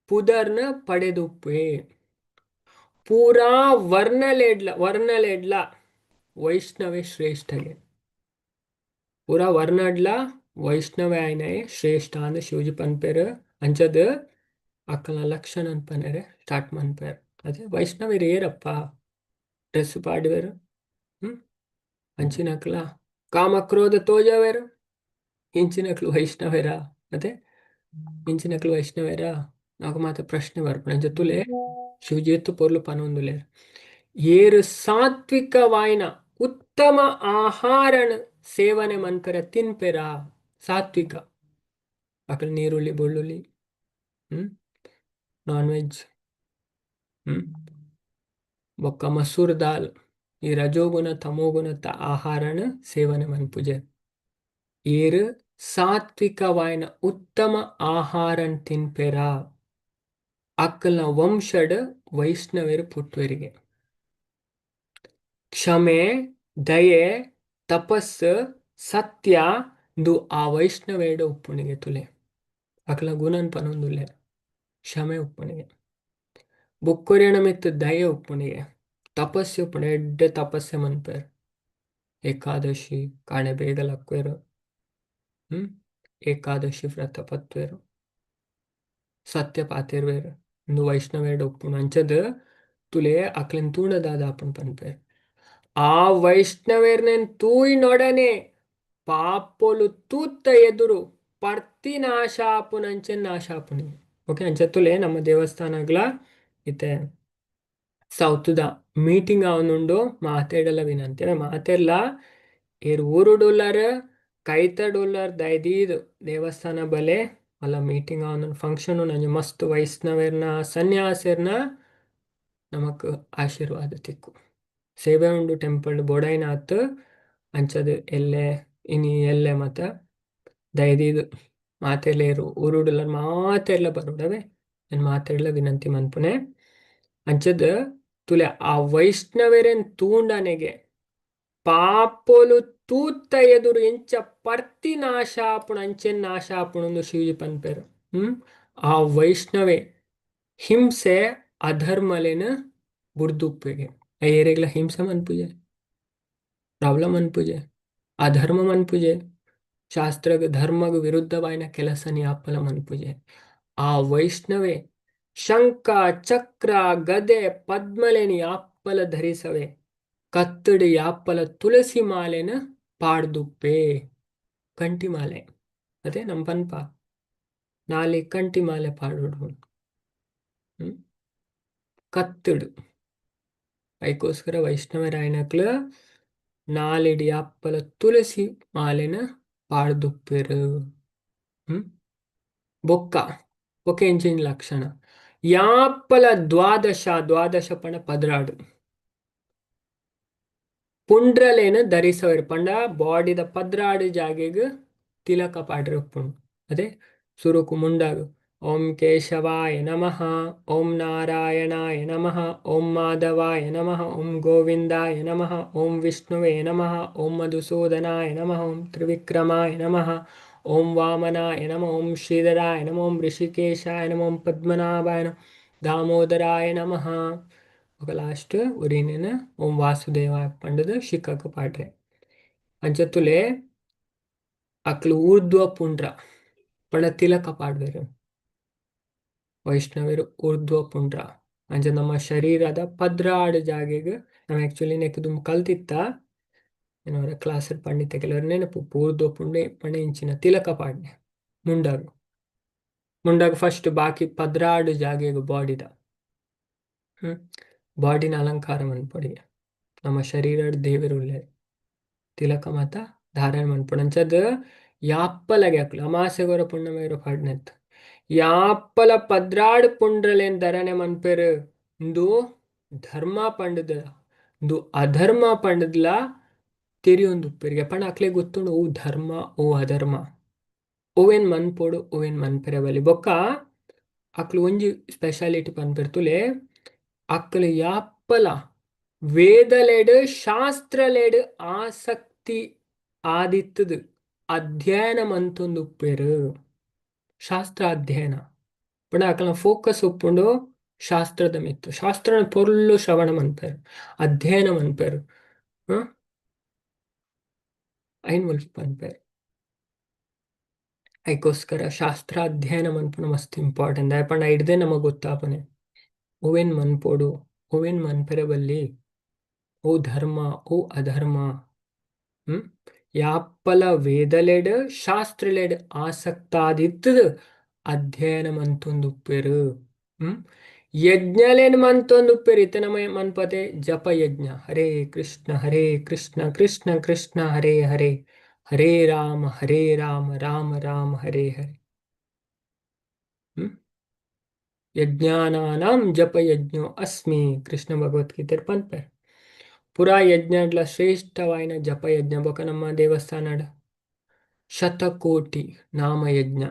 ಪುದರ್ನ ಪಡೆದುಪ್ಪೆ. ಪೂರಾ ವರ್ಣಲೆಡ್ಲ ವರ್ಣಲೆಡ್ಲ ವೈಷ್ಣವೆ ಶ್ರೇಷ್ಠಗೆ. ಪೂರಾ ವರ್ಣಡ್ಲ ವೈಷ್ಣವೆ ಆಯ್ನಯೆ ಶ್ರೇಷ್ಠ ಅಂದ್ ಶಿವಜಿ ಪನ್ಪೆರ್. ಅಂಚದ ಅಕ್ಕಲ್ನ ಲಕ್ಷಣ ಪನೆರೆ ಸ್ಟಾರ್ಟ್ ಮನ್ಪೆರ್. ಅದೇ ವೈಷ್ಣವೆರ್ ಏರಪ್ಪ ಡ್ರೆಸ್ ಪಾಡುವೆರ್, ಅಂಚಿನಕ್ಲ ಕಾಮಕ್ರೋಧ ತೋಜವೆರ್, ಇಂಚಿನಕ್ಲು ವೈಷ್ಣವೆರಾ? ಅದೇ ಇಂಚಿನಕ್ಲು ವೈಷ್ಣವೆರಾ? నాకు ಮಾತ ಪ್ರಶ್ನೆ ಬರ್ಪುಂಡು. ಅಂಚ ತುಲೆ ಶಿವಜಿ ಏತ್ ಪೊರ್ಲು ಪನೊಂದುಲ್ಲೆರ್. ಏರು ಸಾತ್ವಿಕವಾಯಿನ ಉತ್ತಮ ಆಹಾರನ್ ಸೇವನೆ ಮನ್ಪೆರ ತಿನ್ಪೆರ ಸಾತ್ವಿಕ ಅಕಲ್ ನೀರುಳ್ಳಿ ಬೆಳ್ಳುಳ್ಳಿ, ನಾನ್ ವೆಜ್, ಬೊಕ್ಕ ಮಸೂರ್ ದಾಲ್ ಈ ರಜೋಗುಣ ತಮೋಗುಣತ ಆಹಾರನ ಸೇವನೆ ಮನ್ಪುಜೆರ್. ಏರು ಸಾತ್ವಿಕವಾಯಿನ ಉತ್ತಮ ಆಹಾರನ್ ತಿನ್ಪೆರ ಅಕ್ಕಲ್ನ ವಂಶಡ್ ವೈಷ್ಣವೆರ್ ಪುಟ್ಟುವೆರಿಗೆ. ಕ್ಷಮೆ ದಯೆ ತಪಸ್ಸು ಸತ್ಯ ಇಂದು ಆ ವೈಷ್ಣವೇಡ ಉಪ್ಪುಣಿಗೆ ತುಲೆ. ಅಕಲ ಗುಣನ್ ಪನೊಂದುಲ್ಲೆ. ಕ್ಷಮೆ ಉಪ್ಪುಣಿಗೆ, ಬೊಕ್ಕೊರಿಯನ ಮಿತ್ತ್ ದಯೆ ಉಪ್ಪುಣಿಗೆ, ತಪಸ್ಸು ಉಪ್ಪುಂಡು, ಎಡ್ಡೆ ತಪಸ್ಸೆ ಮನ್ಪೆರ್. ಏಕಾದಶಿ ಕಾಣೆ ಬೇಗ ಲಕ್ವೆರ್, ಏಕಾದಶಿ ವ್ರತ ಪತ್ವೆರ್, ಸತ್ಯ ಪಾತೆರ್ವೆರ್. ಇಂದು ವೈಷ್ಣವೇಡ ಉಪ್ಪುಂಡು. ಅಂಚದ ತುಲೆ ಅಕ್ಲೆನ್ ತೂಂಡ ದಾದ ಆಪುಂಡು ಪನ್ಪೆರ್. ಆ ವೈಷ್ಣವೆರ್ನೆನ್ ತೂಯಿನೊಡನೆ ಪಾಪೊಲು ತೂತ್ತ ಎದುರು ಪರ್ತಿ ನಾಶ ಆಪುನ ಅಂಚೆನ್ ನಾಶ ಆಪುನಿ. ಓಕೆ, ಅಂಚ ತುಲೆ ನಮ್ಮ ದೇವಸ್ಥಾನಗ್ಲ ಇತ್ತೆ ಸೌತ್ದ ಮೀಟಿಂಗ್ ಆವೊಂದುಂಡು. ಮಾತೆರ್ಡಲ ವಿನಂತಿ, ಮಾತೆರ್ಲ ಏರ್ ಊರುಡುಲ್ಲರ್ ಕೈತಡುಲ್ಲರ್ ದಯದೀದ್ ದೇವಸ್ಥಾನ ಬಲೆ ಅಲ್ಲ ಮೀಟಿಂಗ್ ಆವೊಂದುಂಡು, ಫಂಕ್ಷನ್ ಉಂಡು. ಅಂಚ ಮಸ್ತ್ ವೈಷ್ಣವೆರ್ನ ಸನ್ಯಾಸೆರ್ನ ನಮಕ್ ಆಶೀರ್ವಾದ ತಿಕ್ಕು. ಸೇವೆ ಉಂಡು ಟೆಂಪಲ್ ಬೋಡೈನಾತ್. ಅಂಚದ ಎಲ್ಲೆ ಇನಿ ಎಲ್ಲೆ ಮತ ದಯದೀದ್ ಮಾತೆರ್ಲೇರು ಊರುಡುಲ್ಲರ್ ಮಾತೆರ್ಲ ಬರೋಡವೆ ಏನ್ ಮಾತೆರ್ಲ ವಿನಂತಿ ಮನ್ಪುನೆ. ಅಂಚದ ತುಲೆ ಆ ವೈಷ್ಣವೆರೆನ್ ತೂಂಡನೆಗೆ ಪಾಪೊಲು ತೂತ್ತ ಎದುರು ಎಂಚ ಪರ್ತಿ ನಾಶ ಆಪುಂಡು ಅಂಚೆನ್ ನಾಶ ಆಪುಂಡು ಶಿವಜಿ ಪನ್ಪೆರ್. ಆ ವೈಷ್ಣವೆ ಹಿಂಸೆ ಅಧರ್ಮಲೆನ್ ಬುಡ್ದುಪ್ಪೆಗೆ. ಏರೆಗ್ಲ ಹಿಂಸೆ ಮನ್ಪುಜೆ, ಪ್ರಾಬ್ಲಮ್ ಮನ್ಪುಜೆ, ಅಧರ್ಮ ಮನ್ಪುಜೆ, ಶಾಸ್ತ್ರಗ್ ಧರ್ಮಗ್ ವಿರುದ್ಧವಾಯಿನ ಕೆಲಸ ಯಾಪಲ ಮನ್ಪುಜೆ. ಆ ವೈಷ್ಣವೆ ಶಂಖ ಚಕ್ರ ಗದೆ ಪದ್ಮಲೆನ್ ಯಾಪಲ ಧರಿಸವೆ, ಕತ್ತಡಿ ಯಾಪಲ ತುಳಸಿ ಮಾಲೆನ ಪಾಡ್ದುಪ್ಪೆ. ಕಂಟಿ ಮಾಲೆ ಅದೇ ನಮ್ ಪನ್ಪ ನಾಲೆ ಕಂಟಿ ಮಾಲೆ ಪಾಡೋಡು. ಕತ್ತಡು ಐಕೋಸ್ಕರ ವೈಷ್ಣವರಾಯನಕ್ಲು ನಾಲೆಡಿ ಯಾಪಲ ತುಳಸಿ ಮಾಲೆನ ಪಾಡ್ದುಪ್ಪೆರ್. ಬೊಕ್ಕ ಬೊಕ್ಕ ಎಂಚಿನ ಲಕ್ಷಣ ಯಾಪಲ ದ್ವಾದಶ ದ್ವಾದಶ ಪಂಡ 12 ಪುಂಡ್ರಲೇನ ಧರಿಸವೆರ್. ಪಂಡ ಬಾಡಿದ 12 ಜಾಗೆಗ್ ತಿಲಕ ಪಾಡ್ರೆ ಉಪ್ಪುಂಡು. ಅದೇ ಸುರುಕು ಮುಂಡಾಗು ಓಂ ಕೇಶವಾಯ ನಮಃ, ಓಂ ನಾರಾಯಣಾಯ ನಮಃ, ಓಂ ಮಾಧವಾಯ ನಮಃ, ಓಂ ಗೋವಿಂದಾಯ ನಮಃ, ಓಂ ವಿಷ್ಣುವೇ ನಮಃ, ಓಂ ಮಧುಸೂದನಾಯ ನಮಃ, ಓಂ ತ್ರಿವಿಕ್ರಮಾಯ ನಮಃ, ಓಂ ವಾಮನಾಯ ನಮಃ, ಓಂ ಶ್ರೀಧರಾಯ ನಮಃ, ಓಂ ಋಷಿಕೇಶಾಯ ನಮಃ, ಓಂ ಪದ್ಮನಾಭಾಯ ನಮಃ, ದಾಮೋದರಾಯ ನಮಃ. ఒక ಲಾಸ್ಟ್ ಒರಿನೇನ ಓಂ ವಾಸುದೇವಾಯ ಪಂಡದ ಶಿಕ್ಕಕ್ಕೆ ಪಾಡ್ರೆ. ಅಂಚತ್ತುಲೆ ಅಕ್ಲು ಊರ್ಧ್ವ ಪುಂಡ್ರ ಪಂಡ ತಿಲಕ ಪಾಡ್ವೆರು. ವೈಷ್ಣವರು ಊರ್ಧ್ವ ಪುಂಡ್ರ ಅಂಚ ನಮ್ಮ ಶರೀರದ ಪದ್ರಾಡು ಜಾಗೆಗ್ ನಾವು ಆಕ್ಚುಲಿ ನೆಕ್ ದುಂಬು ಕಲ್ತಿತ್ತ ಏನವರ ಕ್ಲಾಸ್ ಪಂಡಿತ ಕೆಲವರು ನೆನಪು. ಊರ್ಧ್ವ ಪುಂಡೆ ಪಂಡ ಇಂಚಿನ ತಿಲಕ ಪಾಡ್ನೆ ಮುಂಡಾಗು. ಮುಂಡಾಗ ಫಸ್ಟ್ ಬಾಕಿ ಪದ್ರಾಡು ಜಾಗೆಗ್ ಬಾಡಿದ ಬಾಡಿನ ಅಲಂಕಾರ ಮನ್ಪೊಡಿಗೆ. ನಮ್ಮ ಶರೀರ ದೇವರು ಉಲ್ಲೇರು, ತಿಲಕ ಮಾತ ಧಾರಣೆ ಮನ್ಪೊಡು. ಅಂಚದ್ ಯಾಪ್ಪಲಗೆ ಅಕ್ಲು ಅಮಾಸೆಗೊರ ಪುಣ್ಣಮೆಗೊರ ಪಾಡ್ನೆತ್ ಯಾಪ್ಪಲ ಪದ್ರಾಡ್ ಪುಂಡ್ರಲೇನ್ ಧರಣೆ ಮನ್ಪೆರು. ಇಂದು ಧರ್ಮ ಪಂಡದ ಇಂದು ಅಧರ್ಮ ಪಂಡದ್ಲ ತೆರಿಯೊಂದು ಉಪ್ಪೆರಿಗೆ. ಪಂಡ ಅಕ್ಲೆ ಗೊತ್ತುಂಡು ಓ ಧರ್ಮ ಓ ಅಧರ್ಮ, ಓವೇನ್ ಮನ್ಪೊಡು ಓವೇನ್ ಮನ್ಪೆರೆ ಬಲ್ಲಿ. ಬೊಕ್ಕ ಅಕ್ಲು ಒಂಜಿ ಸ್ಪೆಷಾಲಿಟಿ ಪನ್ಪೆರ್ ತುಲೆ, ಅಕ್ಲು ಯಾಪ್ಪಲ ವೇದಲೆಡ್ ಶಾಸ್ತ್ರಲೆಡ್ ಆಸಕ್ತಿ ಆದಿತ್ತದು ಅಧ್ಯಯನ ಮಂತೊಂದು ಉಪ್ಪೇರು. ಶಾಸ್ತ್ರ ಅಧ್ಯಯನ ಪಂಡ ಅಕಲ್ನ ಫೋಕಸ್ ಉಪ್ಪುಂಡು ಶಾಸ್ತ್ರದ ಮಿತ್ತು. ಶಾಸ್ತ್ರ ಪೊರ್ಲು ಶ್ರವಣ ಮನ್ಪೆರ್, ಅಧ್ಯಯನ ಮನ್ಪೆರ್, ಐನ್ ಮುಲ್ಪ ಪನ್ಪೆರ್. ಐಕೋಸ್ಕರ ಶಾಸ್ತ್ರ ಅಧ್ಯಯನ ಮನ್ಪುನ ಮಸ್ತ್ ಇಂಪಾರ್ಟೆಂಟ್. ದಾಯೆ ಪಂಡ ಐಡ್ದೆ ನಮಗ್ ಗೊತ್ತಾಪನೆ ಓವೇನ್ ಮನ್ಪೊಡು ಓವೇನ್ ಮನ್ಪೆರೆ ಬಲ್ಲಿ, ಓ ಧರ್ಮ ಓ ಅಧರ್ಮ. ಯಾಪ್ಪಲ ವೇದಲೆಡ್ ಶಾಸ್ತ್ರಲೆಡ್ ಆಸಕ್ತಾದಿತ್ತದು ಅಧ್ಯಯನ ಮಂತೊಂದು ಉಪ್ಪೆರು. ಯಜ್ಞಲೇನ್ ಮಂತೊಂದು ಉಪ್ಪೆರು. ಇತ್ತೆ ನಮ್ಮ ಮನ್ಪತೆ ಜಪ ಯಜ್ಞ, ಹರೇ ಕೃಷ್ಣ ಹರೇ ಕೃಷ್ಣ ಕೃಷ್ಣ ಕೃಷ್ಣ ಹರೇ ಹರೇ, ಹರೇ ರಾಮ ಹರೇ ರಾಮ ರಾಮ ರಾಮ ಹರೇ ಹರೇ. ಯಜ್ಞಾನಾನಾಂ ಜಪ ಯಜ್ಞೋ ಅಸ್ಮಿ ಕೃಷ್ಣ ಭಗವದ್ಗೀತೆ ಪನ್ಪೆರ್. ಪುರಾ ಯಜ್ಞಡ್ಲ ಶ್ರೇಷ್ಠವಾಯಿನ ಜಪಯಜ್ಞ. ಬೊಕ ನಮ್ಮ ದೇವಸ್ಥಾನಡ್ ಶತಕೋಟಿ ನಾಮಯಜ್ಞ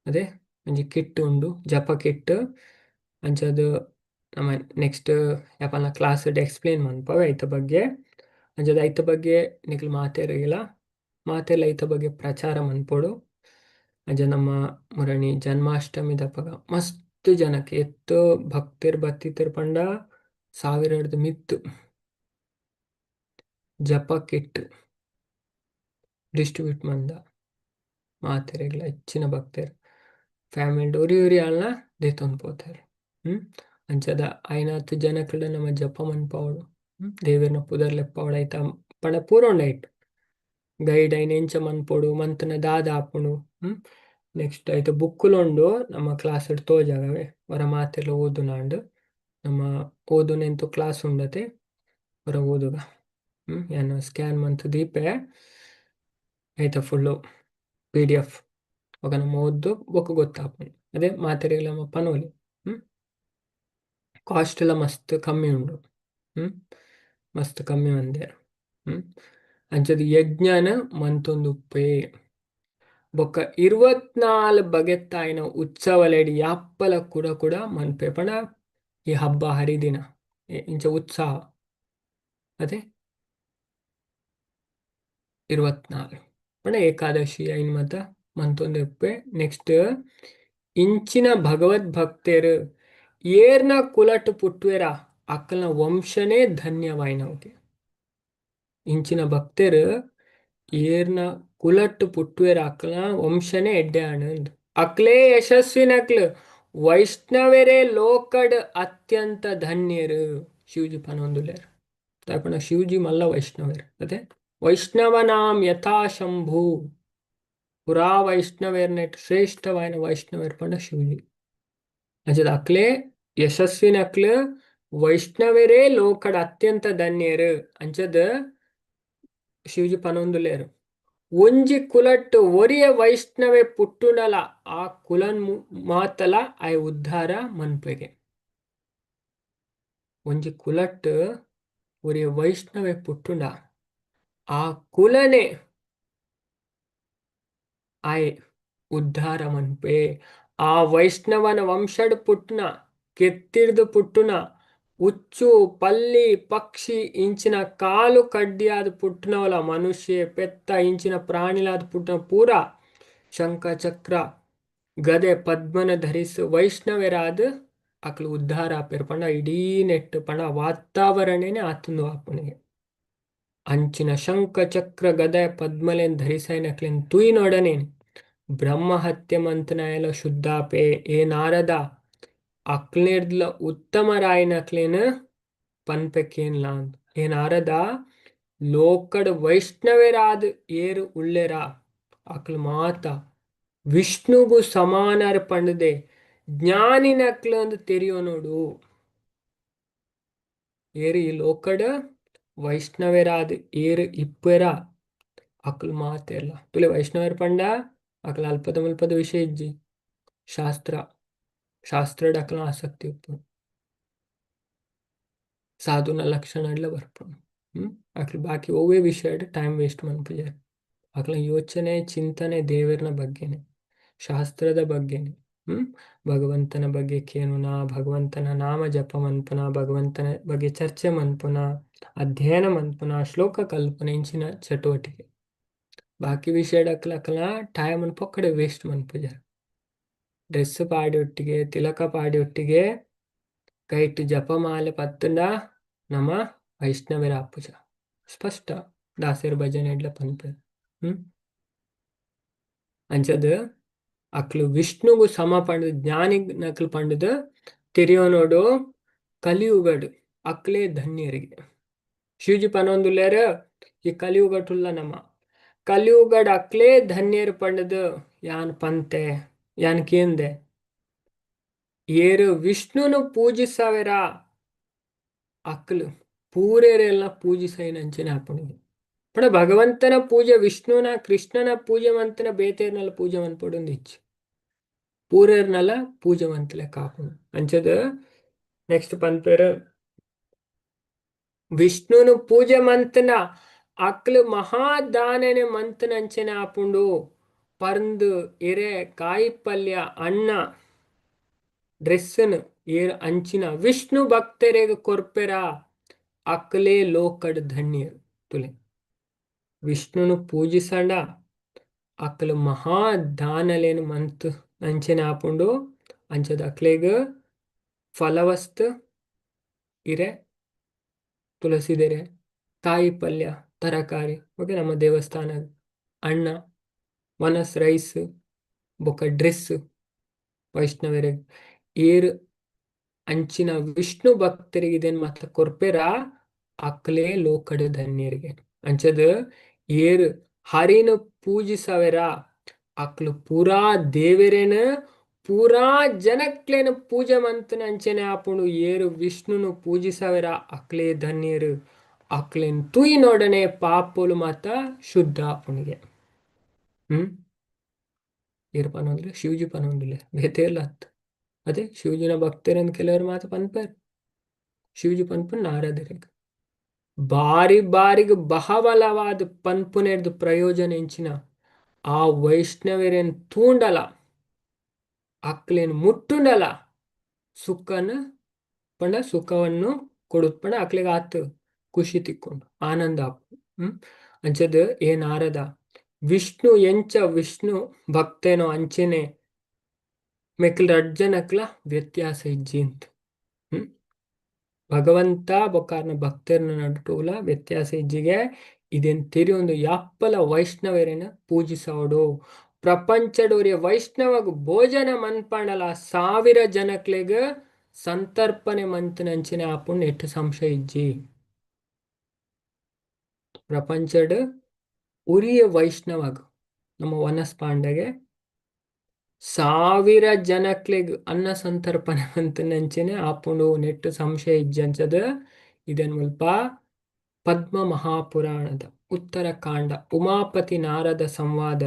ಅದೇ ಒಂಜಿ ಕಿಟ್ ಉಂಡು, ಜಪ ಕಿಟ್. ಅಂಚದು ನಮ್ಮ ನೆಕ್ಸ್ಟ್ ಯಾಪಲ ಕ್ಲಾಸ್ ಎಕ್ಸ್ಪ್ಲೇನ್ ಮನ್ಪವೆ ಐತ ಬಗ್ಗೆ. ಅಂಚದ ಐತ ಬಗ್ಗೆ ನಿಕ್ಲ್ ಮಾತೆರೆಗಿಲ ಮಾತೆರ್ಲ ಐತ ಬಗ್ಗೆ ಪ್ರಚಾರ ಮನ್ಪೊಡು. ಅಂಚ ನಮ್ಮ ಮುರಣಿ ಜನ್ಮಾಷ್ಟಮಿ ದಪಗ ಮಸ್ತ್ ಜನಕ್ಕೆ ಎತ್ತು ಭಕ್ತೆರ್ ಬತ್ತಿತ್ತೆರ್ ಪಂಡ ಸಾವಿರಡ್ದು ಮಿತ್ತು ಜಪ ಕಿಟ್ ಡಿಸ್ಟ್ರಿಬ್ಯೂಟ್ ಮಂದ ಮಾತೆರೆಗ್ಲ. ಹೆಚ್ಚಿನ ಭಕ್ತೆರ್ ಫ್ಯಾಮಿಲಿ ಒರಿ ಒರಿ ಆಲ್ನ ದೇತೊಂದು ಪೋತೆರ್. ಅಂಚದ ಐನಾತ್ ಜನಕ್ಲೆಡ ನಮ್ಮ ಜಪ ಮನ್ಪಾವೊಡು, ದೇವೆರ್ನ ಪುದರ್ ಲೆಪ್ಪಾವೊಡು. ಐತ ಪಂಡ ಪೂರ ಉಂಡು ಐಟ್ ಗೈಡ್ ಐನ್ ಎಂಚ ಮನ್ಪೊಡು ಮಂತ್ನ ದಾದ ಆಪುಂಡು. ನೆಕ್ಸ್ಟ್ ಐತ ಬುಕ್ಕುಲು ಉಂಡು ನಮ್ಮ ಕ್ಲಾಸ್ ತೋಜಾಗವೆ ಹೊರ ಮಾತೆರ್ಲ ಓದುನಾಂಡ್. ನಮ್ಮ ಓದುನೆಂತು ಕ್ಲಾಸ್ ಉಂಡತೆ ಹೊರ ಓದುಗ. ಯಾನ್ ಸ್ಕ್ಯಾನ್ ಮಂತ್ ದೀಪೆ ಐತ ಫುಲ್ಲು ಪಿಡಿಎಫ್. ఒక ನಮ್ಮ ಓದ್ದು ಬೊಕ್ಕ ಗೊತ್ತಾಪುಂಡು. ಅದೇ ಮಾತೆರೆಗ್ಲ ನಮ್ಮ ಪನೊಲಿ. ಕಾಸ್ಟ್ ಎಲ್ಲ ಮಸ್ತ್ ಕಮ್ಮಿ ಉಂಡು. ಮಸ್ತ್ ಕಮ್ಮಿ ಮಂದೆರ್. ಅಂಚದ ಯಜ್ಞನ ಮಂತೊಂದು ಉಪ್ಪೆ. ಬೊಕ್ಕ 24 ಬಗೆತ್ತಾಯಿನ ಉತ್ಸವಲೆಡ್ ಯಾಪ್ಪಲ ಕೂಡ ಕೂಡ ಮನ್ಪೆ. ಪಂಡ ಈ ಹಬ್ಬ ಹರಿದಿನ ಇಂಚ ಉತ್ಸಾಹ ಅದೇ 24 ಪಂಡ ಏಕಾದಶಿ ಐನ್ ಮತ ಮಂತೊಂದು ಉಪ್ಪೆ. ನೆಕ್ಸ್ಟ್ ಇಂಚಿನ ಭಗವದ್ ಭಕ್ತೆರ್ ಏರ್ನ ಕುಲಟ್ ಪುಟ್ಟುವೆರ ಅಕ್ಕಲ್ನ ವಂಶನೇ ಧನ್ಯವಾಯಿನವುಗೆ. ಇಂಚಿನ ಭಕ್ತೆರ್ ಏರ್ನ ಕುಲಟ್ ಪುಟ್ಟುವೆರ ಅಕ್ಕಲ್ನ ವಂಶನೇ ಎಡ್ಡೆ ಆನಂದ್, ಅಕ್ಲೇ ಯಶಸ್ವಿನಕ್ಲು, ವೈಷ್ಣವರೇ ಲೋಕಡ್ ಅತ್ಯಂತ ಧನ್ಯರು ಶಿವಜಿ ಪನೊಂದುಲ್ಲೆರ್. ದಾಯೆ ಶಿವಜಿ ಮಲ್ಲ ವೈಷ್ಣವೆರ್ ಅದೇ. ವೈಷ್ಣವನಾಂ ಯಥಾ ಶಂಭು, ಪುರಾ ವೈಷ್ಣವೆರ್ನೆಟ್ ಶ್ರೇಷ್ಠವಾಯಿನ ವೈಷ್ಣವೆರ್ ಪಂಡ ಶಿವಜಿ. ಅಂಚದ ಅಕ್ಲೇ ಯಶಸ್ವಿನಕ್ಲು, ವೈಷ್ಣವರೇ ಲೋಕಡ್ ಅತ್ಯಂತ ಧನ್ಯರು. ಅಂಚದ ಶಿವಜಿ ಪನೊಂದುಲ್ಲೆರ್ ಒಂಜಿ ಕುಲಟ್ ಒರಿಯ ವೈಷ್ಣವೆ ಪುಟ್ಟುನಲ ಆ ಕುಲನ್ ಮಾತಲ ಆಯ್ ಉದ್ಧಾರ ಮನ್ಪೆಗೆ. ಒಂಜಿ ಕುಲಟ್ ಒರಿಯ ವೈಷ್ಣವೆ ಪುಟ್ಟುಂಡ ಆ ಕುಲನೆ ಆಯ್ ಉದ್ಧಾರ ಮನ್ಪೆ. ಆ ವೈಷ್ಣವನ ವಂಶಡ್ ಪುಟ್ಟುನ, ಕೆತ್ತಿರ್ದು ಪುಟ್ಟುನ ಉಚ್ಚು ಪಲ್ಲಿ ಪಕ್ಷಿ ಇಂಚಿನ ಕಾಲು ಕಡ್ಡಿಯಾದ ಪುಟ್ಟುನವಲ ಮನುಷ್ಯ ಪೆತ್ತ ಇಂಚಿನ ಪ್ರಾಣಿಲಾದ ಪುಟ್ಟುನ ಪೂರ ಶಂಖ ಚಕ್ರ ಗದೆ ಪದ್ಮನ ಧರಿಸು ವೈಷ್ಣವರಾದ ಅಕ್ಲು ಉದ್ಧಾರ ಆಪೆರ್ ಪಂಡ ಇಡೀ ನೆಟ್ ಪಂಡ ವಾತಾವರಣನೇ ಆತುಂದು ಆಪುನಿಗೆ. ಅಂಚಿನ ಶಂಖ ಚಕ್ರ ಗದೆ ಪದ್ಮಲೆನ್ ಧರಿಸೈನಕ್ಲೆನ್ ತೂಯಿನೊಡನೆ ಬ್ರಹ್ಮಹತ್ಯೆ ಮಂತನಾಯಲ ಶುದ್ಧಾಪೆ. ಏ ನಾರದ, ಅಕ್ಲೆರ್ದ್ಲ ಉತ್ತಮರಾಯಿನಕ್ಲೆನ್ ಪನ್ಪೆಕೇನ್ಲಾ. ಏ ನಾರದ, ಲೋಕಡ್ ವೈಷ್ಣವೆರಾದ್ ಏರು ಉಳ್ಳೆರ ಅಕ್ಲು ಮಾತ ವಿಷ್ಣುಗು ಸಮಾನರ್ ಪಂಡದೆ ಜ್ಞಾನಿನಕ್ಲು ಅಂದ್ ತೆರಿಯೊನೊಡು. ಏರು ಈ ಲೋಕಡ್ ವೈಷ್ಣವೆರಾದ್ ಏರು ಇಪ್ಪೆರ ಅಕ್ಲು ಮಾತೆರ್ಲ ತುಲೆ. ವೈಷ್ಣವೆರ್ ಪಂಡ ಅಕ್ಲ ಅಲ್ಪದ ಮುಲ್ಪದ ವಿಷಯ ಇಜ್ಜಿ, ಶಾಸ್ತ್ರ ಶಾಸ್ತ್ರಡ್ ಅಕ್ಲ ಆಸಕ್ತಿ ಉಪ್ಪು, ಸಾಧುನ ಲಕ್ಷಣ ಬರ್ಪುಂಡು. ಅಕ್ಲು ಬಾಕಿ ಒವ್ವೇ ವಿಷಯಡ್ ಟೈಮ್ ವೇಸ್ಟ್ ಮನ್ಪುಜೆರ್. ಅಕ್ಲ ಯೋಚನೆ ಚಿಂತನೆ ದೇವೆರ್ನ ಬಗ್ಗೆನೆ, ಶಾಸ್ತ್ರದ ಬಗ್ಗೆನೆ. ಭಗವಂತನ ಬಗ್ಗೆ ಕೇನುನ, ಭಗವಂತನ ನಾಮ ಜಪ ಮನ್ಪುನ, ಭಗವಂತನ ಬಗ್ಗೆ ಚರ್ಚೆ ಮನ್ಪುನ, ಅಧ್ಯಯನ ಮನ್ಪುನ, ಶ್ಲೋಕ ಕಲ್ಪುನ ಇಂಚಿನ ಚಟುವಟಿಕೆ. ಬಾಕಿ ವಿಷಯಡ್ ಅಕ್ಲ ಅಕ್ಲ ಟೈಮ್ ಪೊಕ್ಕಡೆ ವೇಸ್ಟ್ ಮನ್ಪುಜೆರ್. ಡ್ರೆಸ್ ಪಾಡಿ ಒಟ್ಟಿಗೆ, ತಿಲಕ ಪಾಡಿ ಒಟ್ಟಿಗೆ, ಕೈಟ್ ಜಪಮಾಲೆ ಪತ್ತುಂಡ ನಮ ವೈಷ್ಣವೆರ ಆಪುಜ. ಸ್ಪಷ್ಟ ದಾಸರ ಭಜನೆ ಎಡ್ಲ ಪನ್ಪೆರ್. ಅಂಚದ ಅಕ್ಲು ವಿಷ್ಣುಗು ಸಮ ಪಂಡದ್ ಜ್ಞಾನಿ ನಕ್ಲು ಪಂಡದ್ ತೆರಿಯೋನೋಡು. ಕಲಿಯುಗಡ್ ಅಕ್ಲೇ ಧನ್ಯರಿಗೆ. ಶಿವಜಿ ಪನೊಂದುಲ್ಲೆರ್, ಈ ಕಲಿಯುಗಟುಲ್ಲ ನಮ ಕಲಿಯುಗಡ್ ಅಕ್ಲೇ ಧನ್ಯರು ಪಂಡದ್ ಯಾನ್ ಪಂತೆ, ಯಾನ್ ಕೇಂದೆ. ಏರು ವಿಷ್ಣುನು ಪೂಜಿಸವೆರ ಅಕ್ಲು ಪೂರೆರೆಲ್ಲ ಪೂಜಿಸೈನಂಚಿನ ಆಪುಂಡು. ಪಂಡ ಭಗವಂತನ ಪೂಜೆ, ವಿಷ್ಣುನ ಕೃಷ್ಣನ ಪೂಜೆ ಮಂತನ ಬೇತೆರ್ನಲ ಪೂಜೆ ಮನ್ಪೊಡುಂದು ಇಜ್ಜಿ, ಪೂರೆರ್ನಲ ಪೂಜೆ ಮಂತಲೆ ಕಾಪುಂಡು. ಅಂಚದ ನೆಕ್ಸ್ಟ್ ಪನ್ಪೆರ್, ವಿಷ್ಣುನು ಪೂಜೆ ಮಂತನ ಅಕ್ಲು ಮಹಾದಾನನೆ ಮಂತನಂಚನೆ ಆಪುಂಡು. ಪರ್ಂದ್ ಎರೆ ಕಾಯಿ ಪಲ್ಯ ಅನ್ನ ಡ್ರೆಸ್ನ್ ಏರ್ ಅಂಚಿನ ವಿಷ್ಣು ಭಕ್ತರೆಗ್ ಕೊರ್ಪೆರ ಅಕ್ಲೇ ಲೋಕಡ್ ಧನ್ಯರು. ತುಲೆ, ವಿಷ್ಣುನು ಪೂಜಿಸಂಡ ಅಕ್ಲು ಮಹಾದಾನಲೇನು ಮಂತ್ ಅಂಚನೆ ಆಪುಂಡು. ಅಂಚದ ಅಕ್ಲೆಗ್ ಫಲವಸ್ತು ಇರೆ ತುಳಸಿದೆರೆ ಕಾಯಿ ಪಲ್ಯ ತರಕಾರಿ, ಓಕೆ, ನಮ್ಮ ದೇವಸ್ಥಾನ ಅಣ್ಣ ವನಸ್ ರೈಸ್ ಬೊಕ ಡ್ರೆಸ್ ವೈಷ್ಣವೆರೆಗ್ ಏರ್ ಅಂಚಿನ ವಿಷ್ಣು ಭಕ್ತರಿಗೆ ಇದೇನ್ ಮಾತ ಕೊರ್ಪೆರ ಅಕ್ಲೇ ಲೋಕಡ್ ಧನ್ಯರಿಗೆ. ಅಂಚದ ಏರ್ ಹರಿನ ಪೂಜಿಸವೆರ ಅಕ್ಲು ಪೂರಾ ದೇವೆರೇನ ಪೂರಾ ಜನಕ್ಲೇನ ಪೂಜೆ ಮಂತನ ಅಂಚನೆ ಆಪುಂಡು. ಏರು ವಿಷ್ಣುನು ಪೂಜಿಸವೆರ ಅಕ್ಲೇ ಧನ್ಯರು. ಅಕ್ಲೇನ್ ತೂಯಿನೊಡನೆ ಪಾಪೊಲು ಮಾತ ಶುದ್ಧ ಆಪುಣಿಗೆ. ಏರ್ ಪನೊಂದುಲ್ಲೆ? ಶಿವಜಿ ಪನೊಂದುಲ್ಲೆ, ಬೇತೆ ಅತ್. ಅದೇ ಶಿವಜಿನ ಭಕ್ತರಂದ್ ಕೆಲವರು ಮಾತ ಪನ್ಪೆರ್. ಶಿವಜಿ ಪನ್ಪುನ್ ನಾರದರೆಗ್ ಬಾರಿ ಬಾರಿಗ್ ಬಹಬಲವಾದ ಪನ್ಪುನೆರ್ದ್ ಪ್ರಯೋಜನ ಎಂಚಿನ? ಆ ವೈಷ್ಣವೆರೆನ್ ತೂಂಡಲ ಅಕ್ಲೆನ್ ಮುಟ್ಟುಂಡಲ ಸುಖನ ಪಂಡ ಸುಖವನ್ನು ಕೊಡುತ್ ಪಂಡ ಅಕ್ಲೆಗ್ ಆತ್ ಖುಷಿ ತಿಕ್ಕೊಂಡು ಆನಂದ ಆಪುಂಡು. ಅಂಚದ ಏ ನಾರದ, ವಿಷ್ಣು ಎಂಚ ವಿಷ್ಣು ಭಕ್ತೇನೋ ಅಂಚೆನೆ ಮೆಕ್ಲ್ ರಡ್ಡ್ ಜನಕ್ಲ ವ್ಯತ್ಯಾಸ ಇಜ್ಜಿ ಅಂತ. ಭಗವಂತ ಬೊಕಾರ್ನ ಭಕ್ತರ್ನ ನಡುಟುಲ ವ್ಯತ್ಯಾಸ ಇಜ್ಜಿಗೆ. ಇದೆನ್ ತೆರಿಯೊಂದು ಯಾಪ್ಪಲ ವೈಷ್ಣವೆರೆನ್ ಪೂಜಿಸವೊಡು. ಪ್ರಪಂಚಡೊರಿಯ ವೈಷ್ಣವಗ್ ಭೋಜನ ಮನ್ಪಂಡಲ 1000 ಜನಕ್ಲೆಗ್ ಸಂತರ್ಪಣೆ ಮಂತನಂಚಿನ ಆಪುಂಡು, ನೆಟ್ಟ್ ಸಂಶಯ ಇಜ್ಜಿ. ಪ್ರಪಂಚಡ್ ಉರಿಯ ವೈಷ್ಣವಗ್ ನಮ್ಮ ವನಸ್ಪಾಂಡಗೆ 1000 ಜನಕ್ಲೆಗ್ ಅನ್ನ ಸಂತರ್ಪಣೆ ಮಂತನಂಚನೆ ಆಪುಂಡು, ನೆಟ್ಟ್ ಸಂಶಯ ಇಜ್ಜಿ. ಅಂಚದ ಇದನ್ ಮುಲ್ಪ ಪದ್ಮ ಮಹಾಪುರಾಣದ ಉತ್ತರಕಾಂಡ ಉಮಾಪತಿ ನಾರದ ಸಂವಾದ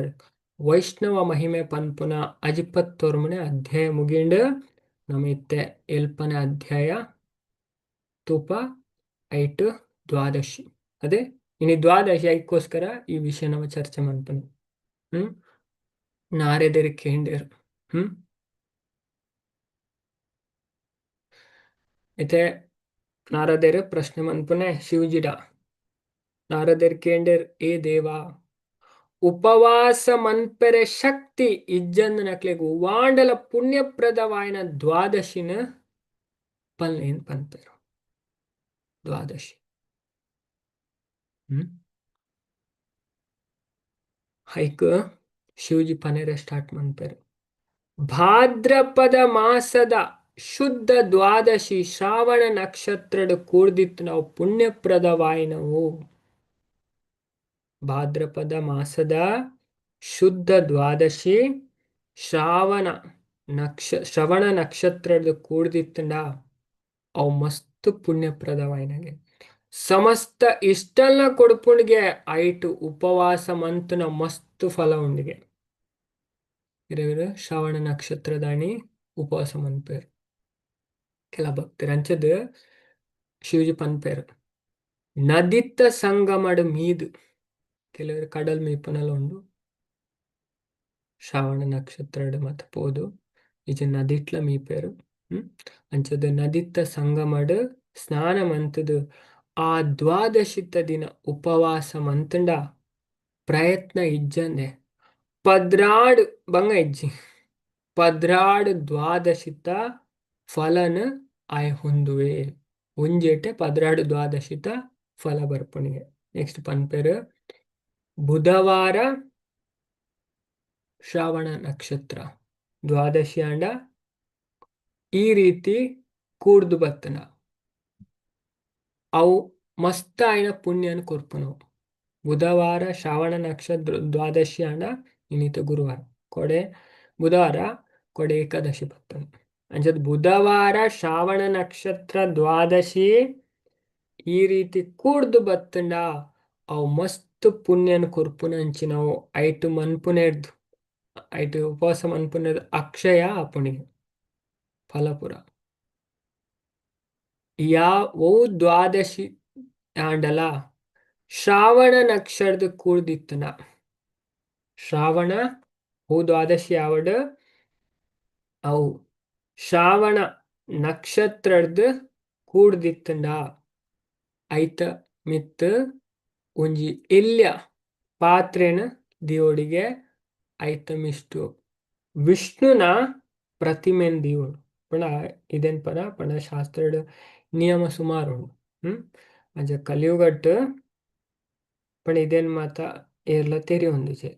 ವೈಷ್ಣವ ಮಹಿಮೆ ಪನ್ಪುನ ಅಜಿಪತ್ತೊರ್ಮನೆ ಅಧ್ಯಾಯ ಮುಗಿಂಡ್. ನಮ್ಮ ಇತ್ತೆ ಎಲ್ಪನೆ ಅಧ್ಯಾಯ ತೂಪ ಐಟ್ ದ್ವಾದಶಿ. ಅದೇ ಇನಿ ದ್ವಾದಶಿ ಐಕ್ಕೋಸ್ಕರ ಈ ವಿಷಯ ನಮ್ಮ ಚರ್ಚೆ ಮನ್ಪುನ. ನಾರದೆರ್ ಕೇಂಡೆರ್. ಇತ್ತೆ ನಾರದೆರ್ ಪ್ರಶ್ನೆ ಮನ್ಪುನೆ ಶಿವಜಿಡ. ನಾರದೆರ್ ಕೇಂಡೆರ್, ಏ ದೇವಾ, ಉಪವಾಸ ಮನ್ಪೆರೆ ಶಕ್ತಿ ಇಜ್ಜಂದಿನಕ್ಲೆಗ್ ವಾಂಡಲ ಪುಣ್ಯಪ್ರದವಾಯಿನ ದ್ವಾದಶಿನ ಪನ್ಲೇನ್ ಪನ್ಪೆರ್. ದ್ವಾದಶಿ. Hike Shivaji ಪನೆರೆ start ಮನ್ಪೆರ್. ಭಾದ್ರಪದ ಮಾಸದ ಶುದ್ಧ ದ್ವಾದಶಿ ಶ್ರಾವಣ ನಕ್ಷತ್ರದ ಕೂಡ್ದಿತ್ತು ನಾವು ಪುಣ್ಯಪ್ರದವಾಯಿನವು. ಭಾದ್ರಪದ ಮಾಸದ ಶುದ್ಧ ದ್ವಾದಶಿ ಶ್ರಾವಣ ಶ್ರವಣ ನಕ್ಷತ್ರದ ಕೂಡ್ದಿತ್ತಂಡ ಅವು ಮಸ್ತ್ ಪುಣ್ಯಪ್ರದವಾಯಿನಗೆ. ಸಮಸ್ತ ಇಷ್ಟಲ್ನ ಕೊಡ್ಪುಣಿಗೆ ಐಟು ಉಪವಾಸ ಮಂತುನ ಮಸ್ತ್ ಫಲ ಉಂಡಿಗೆ. ಇರವಿರು ಶ್ರವಣ ನಕ್ಷತ್ರದಾಣಿ ಉಪವಾಸ ಮನ್ಪೇರು ಕೆಲ ಭಕ್ತರು. ಅಂಚದ ಶಿವಜಿ ಪನ್ಪೇರು, ನದಿತ್ತ ಸಂಗಮಡ್ ಮೀದು ಕೆಲವರು ಕಡಲ್ ಮೀಪುನಲ ಉಂಡು ಶ್ರಾವಣ ನಕ್ಷತ್ರಡ್ ಮತ ಪೋದು ಇಜ ನದಿಟ್ಲ ಮೀಪೇರು. ಅಂಚದ ನದಿತ್ತ ಸಂಗಮಡ್ ಸ್ನಾನ ಮಂತದು ಆ ದ್ವಾದಶಿತ ದಿನ ಉಪವಾಸ ಮಂತಂಡ ಪ್ರಯತ್ನ ಇಜ್ಜಂದೆ ಪದ್ರಾಡ್ ಬಂಗ ಇಜ್ಜಿ ಪದ್ರಾಡ್ ದ್ವಾದಶಿತ ಫಲನ ಆಯ್ ಹೊಂದುವೆ. ಒಂಜೇಟೆ ಪದ್ರಾಡ್ ದ್ವಾದಶಿತ ಫಲ ಬರ್ಪುಣಿಗೆ. ನೆಕ್ಸ್ಟ್ ಪನ್ಪೇರು, ಬುಧವಾರ ಶ್ರಾವಣ ನಕ್ಷತ್ರ ದ್ವಾದಶಿ ಆಂಡ ಈ ರೀತಿ ಕೂಡ್ದು ಬತ್ತನ ಅವು ಮಸ್ತ್ ಆಯಿನ ಪುಣ್ಯನ ಕೊರ್ಪುನವು. ಬುಧವಾರ ಶ್ರಾವಣ ನಕ್ಷತ್ರ ದ್ವಾದಶಿ ಆಂಡ ಇನ್ನಿತ ಗುರುವಾರ ಕೊಡೆ ಬುಧವಾರ ಕೊಡೆ ಏಕಾದಶಿ ಬತ್ತನ. ಅಂಚದ ಬುಧವಾರ ಶ್ರಾವಣ ನಕ್ಷತ್ರ ದ್ವಾದಶಿ ಈ ರೀತಿ ಕೂಡ್ದು ಬತ್ತಂಡ ಅವು ಮಸ್ತ್ ಪುಣ್ಯನ ಕೊರ್ಪುನ ಅಂಚಿನವು. ಐಟು ಮನ್ಪುನೆರ್ದು ಐಟು ಉಪವಾಸ ಮನ್ಪುನೆರ್ದು ಅಕ್ಷಯ ಆಪುಣಿಗೆ ಫಲಪುರ. ಯಾ ಓ ದ್ವಾದಶಿ ಆಂಡಲ ಶ್ರಾವಣ ನಕ್ಷರದ ಕೂಡ್ದಿತ್ತನ ಶ್ರಾವಣ ಓ ದ್ವಾದಶಿ ಯಾವಡ್ ಅವು ಶ್ರಾವಣ ನಕ್ಷತ್ರಡ್ದು ಕೂಡ್ದಿತ್ತಂಡ ಐತ ಮಿತ್ ಒಂಜಿ ಎಲ್ಯ ಪಾತ್ರೆನ ದಿಯೋಡಿಗೆ ಐತ ಮಿಷ್ಟು ವಿಷ್ಣುನ ಪ್ರತಿಮೆನ್ ದಿಯೋಡು. ಪಂಡ ಇದೇನ್ ಪದ ಪಂಡ ಶಾಸ್ತ್ರದ ನಿಯಮ ಸುಮಾರು ಉಂಡು. ಅಂಚ ಕಲಿಯುಗಟ್ ಪಂಡ ಇದೇನ್ ಮಾತ ಏರ್ಲ ತೆರಿಯೊಂದಿಜೆ.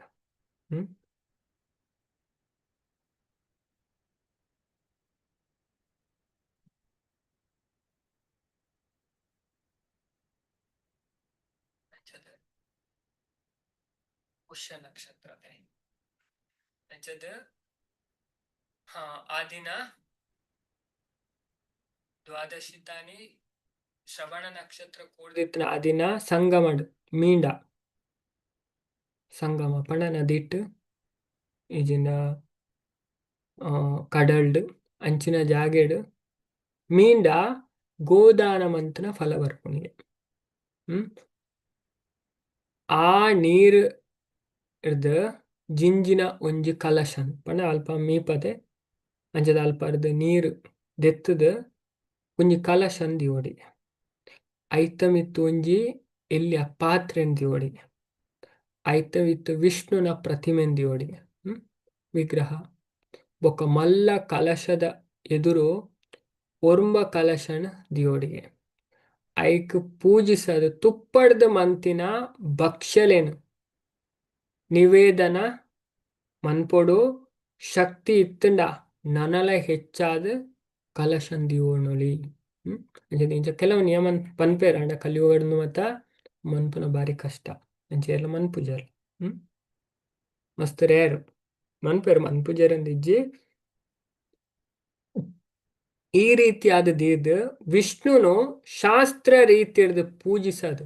ಪುಷ್ಯ ನಕ್ಷತ್ರ ಅಂಚದ ಹಾ ಆ ದಿನ ದ್ವಾದಶಿ ತಾನಿ ಶ್ರವಣ ನಕ್ಷತ್ರ ಕೂಡ್ದಿತ್ತಿನ ಆ ದಿನ ಸಂಗಮಡ್ ಮೀಂಡ ಸಂಗಮ ಪಂಡ ನದಿಟ್ ಇಜಿನ ಕಡಲ್ಡ್ ಅಂಚಿನ ಜಾಗೆಡ್ ಮೀಂಡ ಗೋದಾನ ಮಂತನ ಫಲ ಬರ್ಪುಣಿಗೆ. ಆ ನೀರ್ ಇರ್ದ್ ಜಿಂಜಿನ ಒಂಜಿ ಕಲಶನ್ ಪಂಡ ಅಲ್ಪ ಮೀಪದೆ ಅಂಚದ ಅಲ್ಪ ಅರ್ದ್ ನೀರ್ ದೆತ್ತದ ಒಂಜಿ ಕಲಶನ್ ದಿವೊಡಿ. ಐತ ಮಿತ್ತ್ ಒಂಜಿ ಎಲ್ಯ ಪಾತ್ರೆನ್ ದಿವೊಡಿ. ಐತ ಮಿತ್ತ್ ವಿಷ್ಣುನ ಪ್ರತಿಮೆನ್ ದಿವೊಡಿ. ವಿಗ್ರಹ ಬೊಕ್ಕ ಮಲ್ಲ ಕಲಶದ ಎದುರು ಒರ್ಂಬ ಕಲಶನ್ ದಿವೊಡಿಗೆ. ಐಕ್ ಪೂಜಿಸದು ತುಪ್ಪಡ್ದ್ ಮಂತಿನ ಭಕ್ಷ್ಯಲೇನು ನಿವೇದನ ಮನ್ಪೊಡು. ಶಕ್ತಿ ಇತ್ತಂಡ ನನಲ ಹೆಚ್ಚಾದ ಕಲಶನ್ ದಿವೊನೊಲಿ. ಅಂಚ ಇಂಚ ಕೆಲವು ನಿಯಮ ಪನ್ಪೇರ್ ಆಂಡ ಕಲಿಯುಗಡ್ ಮತ ಮನ್ಪುನ ಬಾರಿ ಕಷ್ಟ. ಅಂಚ ಏರ್ಲ ಮನ್ಪುಜರ್. ಮಸ್ತ್ ರೇರ್ ಮನ್ಪೇರ್ ಮನ್ಪುಜರ್ ಅಂದಿಜ್ಜಿ. ಈ ರೀತಿಯಾದ ದೀದ್ ವಿಷ್ಣುನು ಶಾಸ್ತ್ರ ರೀತಿಯರ್ದು ಪೂಜಿಸದು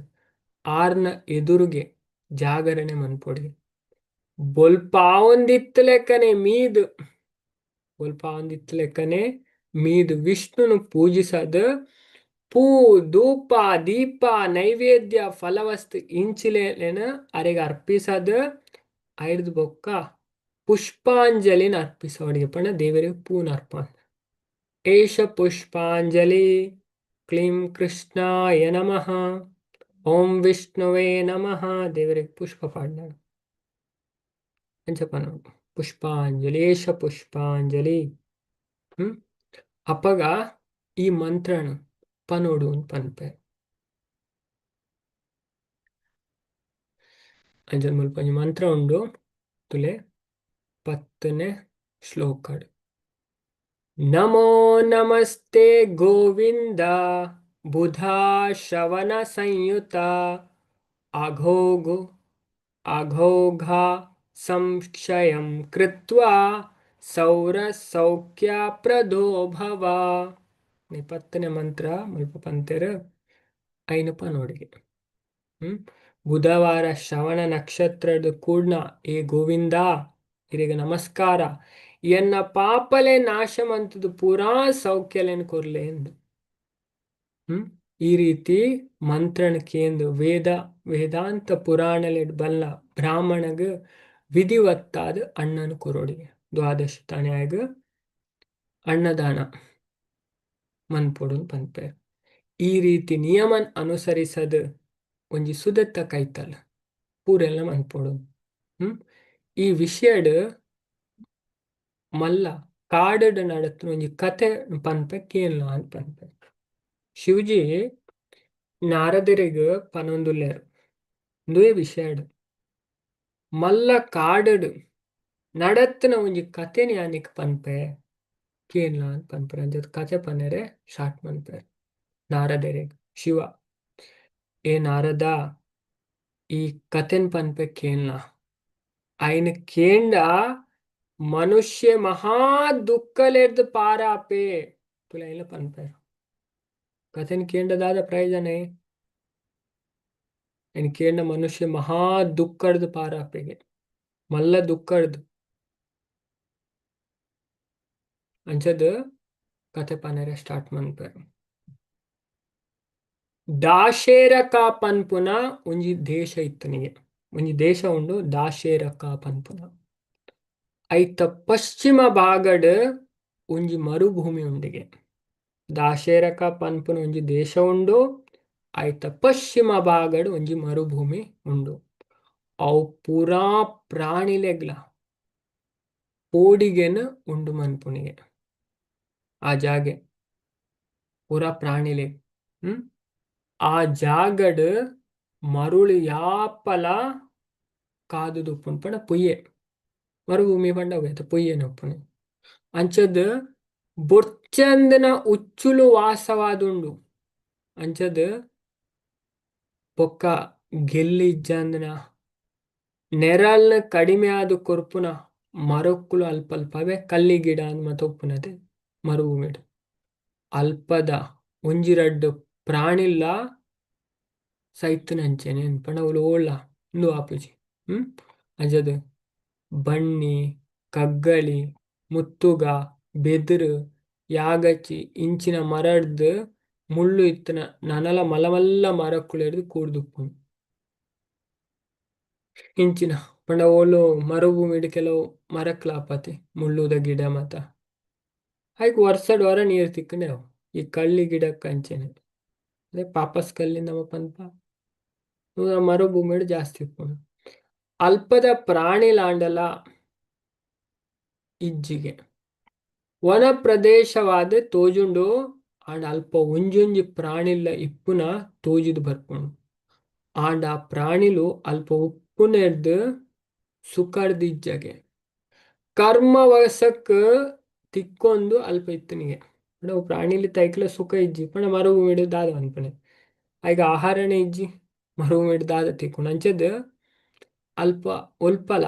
ಆರ್ನ ಎದುರುಗೆ ಜಾಗರಣೆ ಮನ್ಪೊಡಿ. ಬೊಲ್ಪಾವೊಂದಿತ್ತಲೆಕ್ಕನೆ ಮೀದ್ ಬೊಲ್ಪಾವೊಂದಿತ್ತಲೆಕ್ಕನೆ ಮೀದ್ ವಿಷ್ಣುನು ಪೂಜಿಸದು ಪೂ ಧೂಪ ದೀಪ ನೈವೇದ್ಯ ಫಲವಸ್ತು ಇಂಚಿಲೇನ ಅರೆಗೆ ಅರ್ಪಿಸದು ಐಡ್ದು ಬೊಕ್ಕ ಪುಷ್ಪಾಂಜಲಿನ ಅರ್ಪಿಸೋಡಿಗೆ ಪಂಡ ದೇವರಿಗೆ ಪೂನ ಅರ್ಪಣ. ಏಷ ಪುಷ್ಪಾಂಜಲಿ ಕ್ಲೀಂ ಕೃಷ್ಣಾಯ ನಮಃ, ಓಂ ವಿಷ್ಣುವೇ ನಮಃ. ದೇವರಿಗೆ ಪುಷ್ಪ ಪಾಡ್ನ ಅಂಚ ಪನೊಡು, ಪುಷ್ಪಾಂಜಲಿ, ಏಷ ಪುಷ್ಪಾಂಜಲಿ. ಅಪಗ ಈ ಮಂತ್ರಣ ಪನೊಡು ಪನ್ಪೆ. ಅಂಚ ಮುಲ್ಪ ಒಂಜಿ ಮಂತ್ರ ಉಂಡು ತುಲೆ, 10ನೇ ಶ್ಲೋಕಡ್. ನಮೋ ನಮಸ್ತೆ ಗೋವಿಂದ ಬುಧಾ ಶ್ರವಣ ಸಂಯುತ ಅಘೋಘು ಅಘೋಘ ಸಂಕ್ಷಯಂ ಕೃತ್ವಾ ಸೌರ ಸೌಖ್ಯ ಪ್ರದೋ ಭವ. ಈ 10ನೇ ಮಂತ್ರ ಮುಲ್ಪ ಪಂತೆರ್, ಐನಪ ನೋಡಿಗೆ. ಬುಧವಾರ ಶ್ರವಣ ನಕ್ಷತ್ರದ ಕೂಡ್ನ ಏ ಗೋವಿಂದ ಇರೆಗ್ ನಮಸ್ಕಾರ, ಎನ್ನ ಪಾಪಲೆ ನಾಶ ಮಂತುದು ಪೂರಾ ಸೌಖ್ಯಲೆನ್ ಕೊರ್ಲೆ ಎಂದು. ಈ ರೀತಿ ಮಂತ್ರಣ ಕೇಂದ್ರ ವೇದ ವೇದಾಂತ ಪುರಾಣಲೆಡ್ ಬಲ್ಲ ಬ್ರಾಹ್ಮಣಗ್ ವಿಧಿವತ್ತಾದ ಅಣ್ಣನ ಕೊರೊಡಿಗೆ ದ್ವಾದಶ ತಾನ್ಯಾಗ ಅನ್ನದಾನ ಮನ್ಪೊಡು ಪನ್ಪೆರ್. ಈ ರೀತಿ ನಿಯಮನ್ ಅನುಸರಿಸದ್ ಒಂಜಿ ಸುದತ್ತ ಕೈತಲ್ ಪೂರೆಲ್ಲ ಮನ್ಪೊಡು. ಈ ವಿಷಯಡ್ ಮಲ್ಲ ಕಾಡುಡ್ ನಡತ್ನ ಒಂಜಿ ಕತೆ ಪನ್ಪೆ ಕೇನ್ಲ ಅಂತ ಪನ್ಪೆ. ಶಿವಜಿ ನಾರದರಿಗ್ ಪನೊಂದುಲ್ಲೆರ್ ಉಂದುವೇ ವಿಷಯಡ್. ಮಲ್ಲ ಕಾಡುಡ್ ನಡತ್ನ ಒಂಜಿ ಕತೆನ್ ಯಾನಿಕ್ ಪನ್ಪೆ ಕೇನ್ಲ ಅಂತ ಪನ್ಪೆರ್. ಅಂಚ ಕತೆ ಪನೆರೆ ಸ್ಟಾರ್ಟ್ ಮನ್ಪೆರ್ ನಾರದೆರೆಗ್ ಶಿವ. ಏ ನಾರದ, ಈ ಕತೆನ್ ಪನ್ಪೆ ಕೇನ್ಲ, ಐನ್ ಕೇಂಡ ಮನುಷ್ಯ ಮಹಾ ದುಃಖಲೆರ್ದ್ ಪಾರಾಪೆ ತುಲ ಇಲ್ಲ ಪನ್ಪೆರ್. ಕತೆನ್ ಕೇಂಡ ದಾದ ಪ್ರಯೋಜನ? ಐನ್ ಕೇಂಡ ಮನುಷ್ಯ ಮಹಾ ದುಃಖರ್ದ್ ಪಾರಾಪೆಗೆ, ಮಲ್ಲ ದುಃಖರ್ದ್. ಅಂಚದ್ ಕತೆ ಪನೆರೆ ಸ್ಟಾರ್ಟ್ ಮನ್ಪೆರ್. ದಾಶೇರಕ ಪನ್ಪುನ ಒಂಜಿ ದೇಶ ಇತ್ತನಿಗೆ, ಒಂಜಿ ದೇಶ ಉಂಡು ದಾಶೇರಕ ಪನ್ಪುನ. ಐತ ಪಶ್ಚಿಮ ಭಾಗಡ್ ಒಂಜಿ ಮರುಭೂಮಿ ಉಂಡಿಗೆ. ದಾಶೇರಕ ಪನ್ಪುನ ಒಂಜಿ ದೇಶ ಉಂಡು, ಐತ ಪಶ್ಚಿಮ ಭಾಗಡ್ ಒಂಜಿ ಮರುಭೂಮಿ ಉಂಡು. ಅವು ಪೂರಾ ಪ್ರಾಣಿಲೆಗ್ಲ ಪೋಡಿಗೆನ್ ಉಂಡು ಮನ್ಪುನಿಗೆ ಆ ಜಾಗೆ ಪೂರಾ ಪ್ರಾಣಿಲೆ. ಆ ಜಾಗಡ್ ಮರುಳು ಯಾಪಲ ಕಾದುದು ಉಪ್ಪುಂಡು ಪಂಡ ಪೊಯ್ಯೆ, ಮರುಭೂಮಿ ಪಂಡ ಅವೆ ಪೊಯ್ಯೆನ ಉಪ್ಪುನು. ಅಂಚದ್ ಬೊರ್ಚಂದನ ಉಚ್ಚುಲು ವಾಸವಾದುಂಡು. ಅಂಚದ್ ಬೊಕ್ಕ ಗೆಲ್ಲಿ ಇಜ್ಜಂದನ ನೆರಲ್ನ ಕಡಿಮೆ ಆದ್ ಕೊರ್ಪುನ ಮರಕ್ಕುಲು ಅಲ್ಪ ಅಲ್ಪ ಅವೇ ಕಲ್ಲಿ ಗಿಡ ಅಂದ್ ಮಾತ ಉಪ್ಪುನತೆ ಮರುಭೂಮಿಡ್. ಅಲ್ಪದ ಒಂಜಿ ರಡ್ಡ್ ಪ್ರಾಣಿಲ್ಲ ಸೈತುನಂಚೆನೆ ಪಂಡ ಅವ್ಲು ಓಲ್ಲ ಉಂದು ಆಪುಜಿ. ಅಂಚದ್ ಬಣ್ಣಿ, ಕಗ್ಗಳಿ, ಮುತ್ತುಗ, ಬೆದುರು, ಯಾಗಚಿ ಇಂಚಿನ ಮರಡ್ದ್ ಮುಳ್ಳು ಇತ್ತಿನ ನನಲ ಮಲ್ಲ ಮಲ್ಲ ಮರಕ್ಕುಲೆರ್ದ್ ಕೂಡ್ದುಪ್ಪುಂಡು. ಇಂಚಿನ ಪಂಡ ಓಲು ಮರುಭೂಮಿಡ್ ಕೆಲವು ಮರಕ್ಲಾಪತೆ ಮುಳ್ಳುದ ಗಿಡ ಮಾತ ಐಕ್ ವರ್ಷಡ್ ವರ ನೀರ್ ತಿಕ್ಕುಂಡೆ ಅವು. ಈ ಕಳ್ಳಿ ಗಿಡಕ್ಕೆ ಅಂಚೆನೆ ಅದೇ ಪಾಪಸ್ ಕಲ್ಲಿ ನಮ್ಮ ಪನ್ಪ ಮರುಭೂಮಿಡ್ ಜಾಸ್ತಿ ಉಪ್ಪುಂಡು. ಅಲ್ಪದ ಪ್ರಾಣಿಲಾಂಡಲ ಇಜ್ಜಿಗೆ ವನ ಪ್ರದೇಶವಾದ ತೋಜುಂಡು, ಆಂಡ ಅಲ್ಪ ಒಂಜೊಂಜಿ ಪ್ರಾಣಿಲ ಇಪ್ಪುನ ತೋಜುದು ಬರ್ಪುಂಡು. ಆಂಡ ಆ ಪ್ರಾಣಿಲು ಅಲ್ಪ ಉಪ್ಪುನೆರ್ದ್ ಸುಖರ್ದ್ ಇಜ್ಜಗೆ ಕರ್ಮವಶಕ್ ತಿಕ್ಕೊಂದು ಅಲ್ಪ ಇತ್ತನಿಗೆ. ಪಂಡ ಅವು ಪ್ರಾಣಿಲಿ ತೈಕ್ಲ ಸುಖ ಇಜ್ಜಿ ಪಂಡ ಮರುಭೂಮಿಡ್ ದಾದ ಪನ್ಪುನೆ ಐಗ ಆಹಾರನೇ ಇಜ್ಜಿ, ಮರುಭೂಮಿಡ್ ದಾದ ತಿಕ್ಕುಂಡು. ಅಂಚದ್ ಅಲ್ಪ ಒಲ್ಪಲ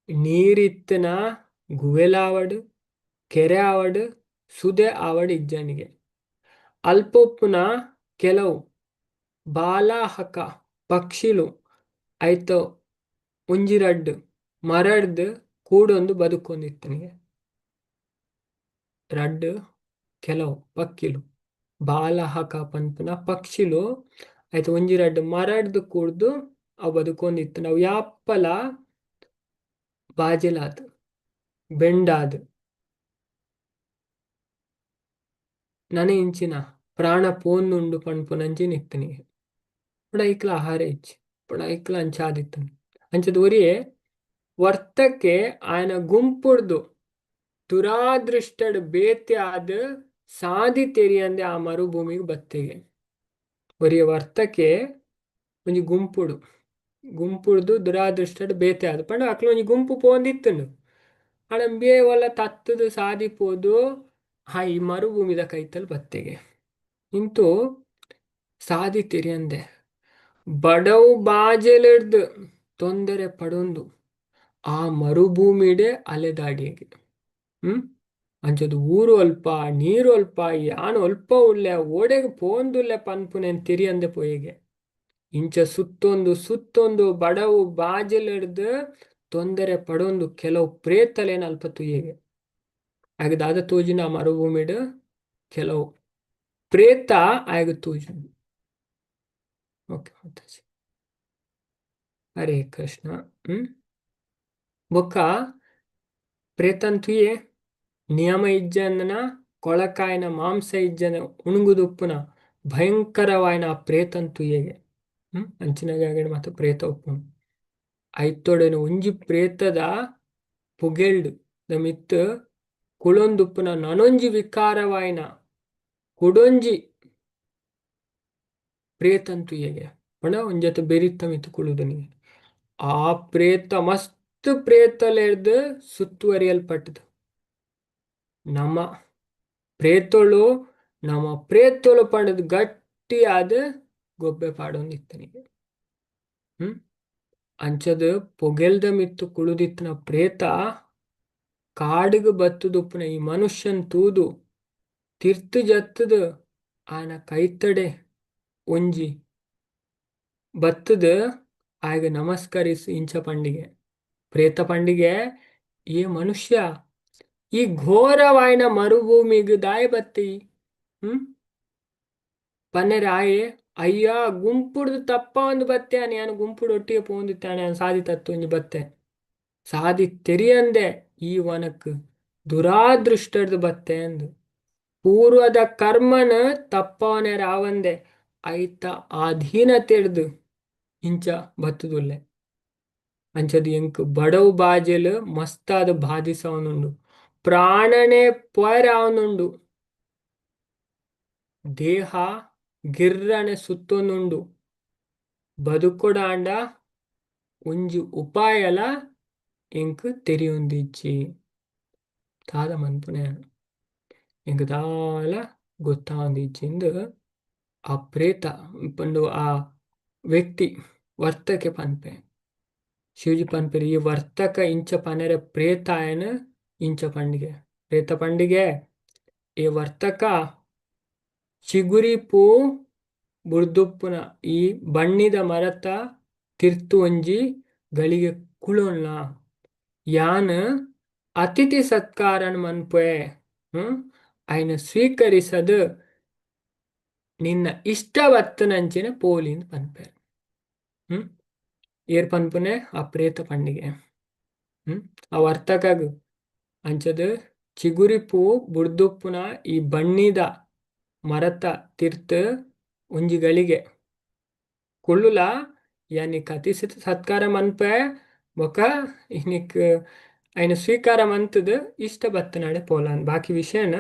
ನೀರಿತ್ತನ ಗುವೆಲಾವಡ್ ಕೆರೆ ಆವಡ್ ಸುದೆ ಆವಡ್ ಇಜ್ಜನಿಗೆ. ಅಲ್ಪ ಉಪ್ಪುನ ಕೆಲವು ಬಾಲಾಹಕ ಪಕ್ಷಿಲು ಐತ ಒಂಜಿ ರಡ್ಡ್ ಮರಡ್ದ್ ಕೂಡೊಂದು ಬದುಕೊಂದಿತ್ತನಿಗೆ. ರಡ್ಡ್ ಕೆಲವು ಪಕ್ಕಿಲು ಬಾಲಹಕ ಪನ್ಪುನ ಪಕ್ಷಿಲು ಐತ ಒಂಜಿ ರಡ್ಡ್ ಮರಡ್ದ್ ಕೂಡ್ದು ಅವು ಬದುಕೊಂದಿತ್ತು. ನಾವು ಯಾಪಲ ಬಾಜೆಲಾದ್ ಬೆಂಡಾದ್ ನನ ಇಂಚಿನ ಪ್ರಾಣ ಪೋಂದುಂಡು ಪನ್ಪುನಂಚಿನ ಇತ್ತನಿಗೆ ಪಂಡ ಐಕ್ಲ ಆಹಾರ ಇಜ್ಜಿ ಪಂಡ ಐಕ್ಲ ಅಂಚ ಆದಿತ್ತನು ಅಂಚದ ಒರಿಯೆ ವರ್ತಕೆ ಆಯನ ಗುಂಪುಡ್ದು ದುರಾದೃಷ್ಟಡ್ ಬೇತೆ ಆದ್ ಸಾದಿ ತೆರಿಯಂದೆ ಆ ಮರುಭೂಮಿಗೆ ಬತ್ತೆಗೆ. ಒರಿಯ ವರ್ತಕೆ ಒಂಜಿ ಗುಂಪುಡು ಗುಂಪುಡ್ದು ದುರಾದೃಷ್ಟಡ್ ಬೇತೆ ಆದ್ ಪಂಡ ಅಕ್ಲು ಒಂಜಿ ಗುಂಪು ಪೋಂದಿತ್ತುಂಡು. ಆಂಡ ಬೇವಲ್ಲ ತತ್ತದು ಸಾದಿ ಪೋದು ಹಾ ಈ ಮರುಭೂಮಿದ ಕೈತಲ್ ಬತ್ತೆಗೆ. ಇಂತು ಸಾದಿ ತೆರಿಯಂದೆ ಬಡವು ಬಾಜೆಲೆಡ್ದು ತೊಂದರೆ ಪಡೊಂದು ಆ ಮರುಭೂಮಿಡೆ ಅಲೆದಾಡಿಗೆ. ಹ್ಮ್ ಅಂಚದ ಊರು ಅಲ್ಪ ನೀರು ಅಲ್ಪ ಯಾನ್ ಅಲ್ಪ ಉಲ್ಲೆ ಓಡೆಗ್ ಪೋಂದುಲ್ಲೆ ಪನ್ಪುನೆನ್ ತೆರಿಯಂದೆ ಪೋಯೆಗೆ. ಇಂಚ ಸುತ್ತೊಂದು ಸುತ್ತೊಂದು ಬಡವು ಬಾಜೆಲೆಡ್ದು ತೊಂದರೆ ಪಡೊಂದು ಕೆಲವು ಪ್ರೇತಲೇನ ಅಲ್ಪ ತುಯ್ಯೆಗೆ. ಆಗ ದಾದ ತೋಜಿನ ಆ ಮರುಭೂಮಿಡ್ ಕೆಲವು ಪ್ರೇತ ಆಯಗ ತೋಜುಂಡು. ಓಕೆ ಮಾತಾಜಿ, ಹರೇ ಕೃಷ್ಣ. ಹ್ಮ್ ಬೊಕ್ಕ ಪ್ರೇತನ್ ತುಯೆ ನಿಯಮ ಇಜ್ಜಂದನ ಕೊಳಕಾಯನ ಮಾಂಸ ಇಜ್ಜನ ಉಣುಗುದುಪ್ಪುನ ಭಯಂಕರವಾಯಿನ ಆ ಪ್ರೇತನ್ ತುಯೆಗೆ. ಅಂಚಿನ ಜಾಗಡ್ ಮಾತ ಪ್ರೇತ ಉಪ್ಪುಂಡು. ಐತೊಡೆನ ಒಂಜಿ ಪ್ರೇತದ ಪುಗೆಲ್ಡ್ ದ ಮಿತ್ತ್ ಕುಳೊಂದುಪ್ಪುನ ನನೊಂಜಿ ವಿಕಾರವಾಯಿನ ಕುಡೊಂಜಿ ಪ್ರೇತನ್ ತುಯೆಗೆ. ಪಂಡ ಒಂಜತ ಬೆರಿತ್ತ ಮಿತ್ತ್ ಕುಳುದನಿಗೆ ಆ ಪ್ರೇತ ಮಸ್ತ್ ಪ್ರೇತಲೆರ್ದ್ ಸುತ್ತುವರಿಯಲ್ಪಟ್ಟದು. ನಮ್ಮ ಪ್ರೇತೊಳು ನಮ್ಮ ಪ್ರೇತೊಳು ಪಂಡದ್ ಗಟ್ಟಿಯಾದ ಗೊಬ್ಬೆ ಪಾಡೊಂದಿತ್ತನಿಗೆ. ಹ್ಮ್ ಅಂಚದ ಪೊಗೆಲ್ದ ಮಿತ್ತು ಕುಳುದಿತ್ತನ ಪ್ರೇತ ಕಾಡಿಗೆ ಬತ್ತುದುಪ್ಪುನ ಈ ಮನುಷ್ಯನ್ ತೂದು ತಿರ್ತು ಜತ್ತದ ಆನ ಕೈತಡೆ ಒಂಜಿ ಬತ್ತದ ಆಯಗ ನಮಸ್ಕರಿಸು ಇಂಚ ಪಂಡಿಗೆ. ಪ್ರೇತ ಪಂಡಿಗೆ, ಏ ಮನುಷ್ಯ, ಈ ಘೋರವಾಯಿನ ಮರುಭೂಮಿಗೆ ದಾಯ ಬತ್ತಿ? ಹ್ಮ್ ಪನ್ನೆರ ಆಯೆ, ಅಯ್ಯ ಗುಂಪುಡ್ದು ತಪ್ಪ ಒಂದು ಬತ್ತೆ ಯಾನು ಗುಂಪುಡು ಒಟ್ಟಿಗೆ ಪೋಂದಿತ್ತಾನೆ ಸಾದಿ ತತ್ತು ಒಂಜಿ ಬತ್ತೆ ಸಾದಿ ತೆರಿಯಂದೆ ಈ ವನಕ್ ದುರಾದೃಷ್ಟದ ಬತ್ತೆ ಅಂದು ಪೂರ್ವದ ಕರ್ಮನ ತಪ್ಪವನೆ ರಾವಂದೆ ಐತ ಆಧೀನತೆಡ್ದು ಇಂಚ ಬತ್ತುದುಲ್ಲೆ. ಅಂಚದು ಎಂಕ್ ಬಡವು ಬಾಜೆಲ್ ಮಸ್ತಾದ ಬಾಧಿಸವನುಂಡು, ಪ್ರಾಣನೆ ಪೊಯರಾವನುಂಡು, ದೇಹ ಗಿರ್ರನೆ ಸುತ್ತೊಂದುಂಡು, ಬದುಕೊಡಾಂಡ ಒಂಜಿ ಉಪಾಯಲ ಎಂಕ್ ತೆರಿಯೊಂದಿಜ್ಜಿ. ದಾದ ಮನ್ಪುನೆ ಎಂಕ್ ದಾಲ ಗೊತ್ತಾವೊಂದಿಜ್ಜಿಂದ್ ಆ ಪ್ರೇತ ಪಂಡು ಆ ವ್ಯಕ್ತಿ ವರ್ತಕೆ ಪನ್ಪೆ. ಶಿವಜಿ ಪನ್ಪೆರ್ ಈ ವರ್ತಕ ಇಂಚ ಪನೆರೆ ಪ್ರೇತ ಆಯನ ಇಂಚ ಪಂಡಿಗೆ. ಪ್ರೇತ ಪಂಡಿಗೆ, ಈ ವರ್ತಕ ಚಿಗುರಿ ಪೂ ಬುರ್ದುಪ್ಪುನ ಈ ಬಣ್ಣಿದ ಮರತ ತಿರ್ತು ಒಂಜಿ ಗಳಿಗೆ ಕುಳೊಲ್ಲ ಯಾನ್ ಅತಿಥಿ ಸತ್ಕಾರನ್ ಮನ್ಪೆ. ಆಯ್ನ ಸ್ವೀಕರಿಸದು ನಿನ್ನ ಇಷ್ಟ ಬತ್ತನಂಚಿನ ಪೋಲಿಂದ್ ಪನ್ಪೆ. ಹ್ಮ್ ಏರ್ ಪನ್ಪುನೆ ಆ ಪ್ರೇತ ಪಂಡಿಗೆ. ಆ ವರ್ತಕಗ್ ಅಂಚದ ಚಿಗುರಿ ಪೂ ಬುಡ್ದುಪ್ಪುನ ಈ ಬಣ್ಣಿದ ಮರತ ತಿರ್ತ್ ಒಂಜಿ ಗಳಿಗೆ ಕುಳ್ಳುಲ ಯಾನಿಕ್ ಅತಿಥಿ ಸತ್ಕಾರ ಮನ್ಪೆ ಬೊಕ ಇನಿಕ್ ಐನ ಸ್ವೀಕಾರ ಮಂತದ ಇಷ್ಟ ಬತ್ತನಾಡೆ ಪೋಲಾನ್. ಬಾಕಿ ವಿಷಯನ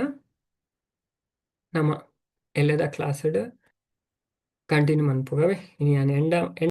ನಮ್ಮ ಎಲ್ಲದ ಕ್ಲಾಸ್ಡ್ ಕಂಟಿನ್ಯೂ ಮನ್ಪುಗವೆ. ಇನಿ ಯಾನ್ ಎಂಡ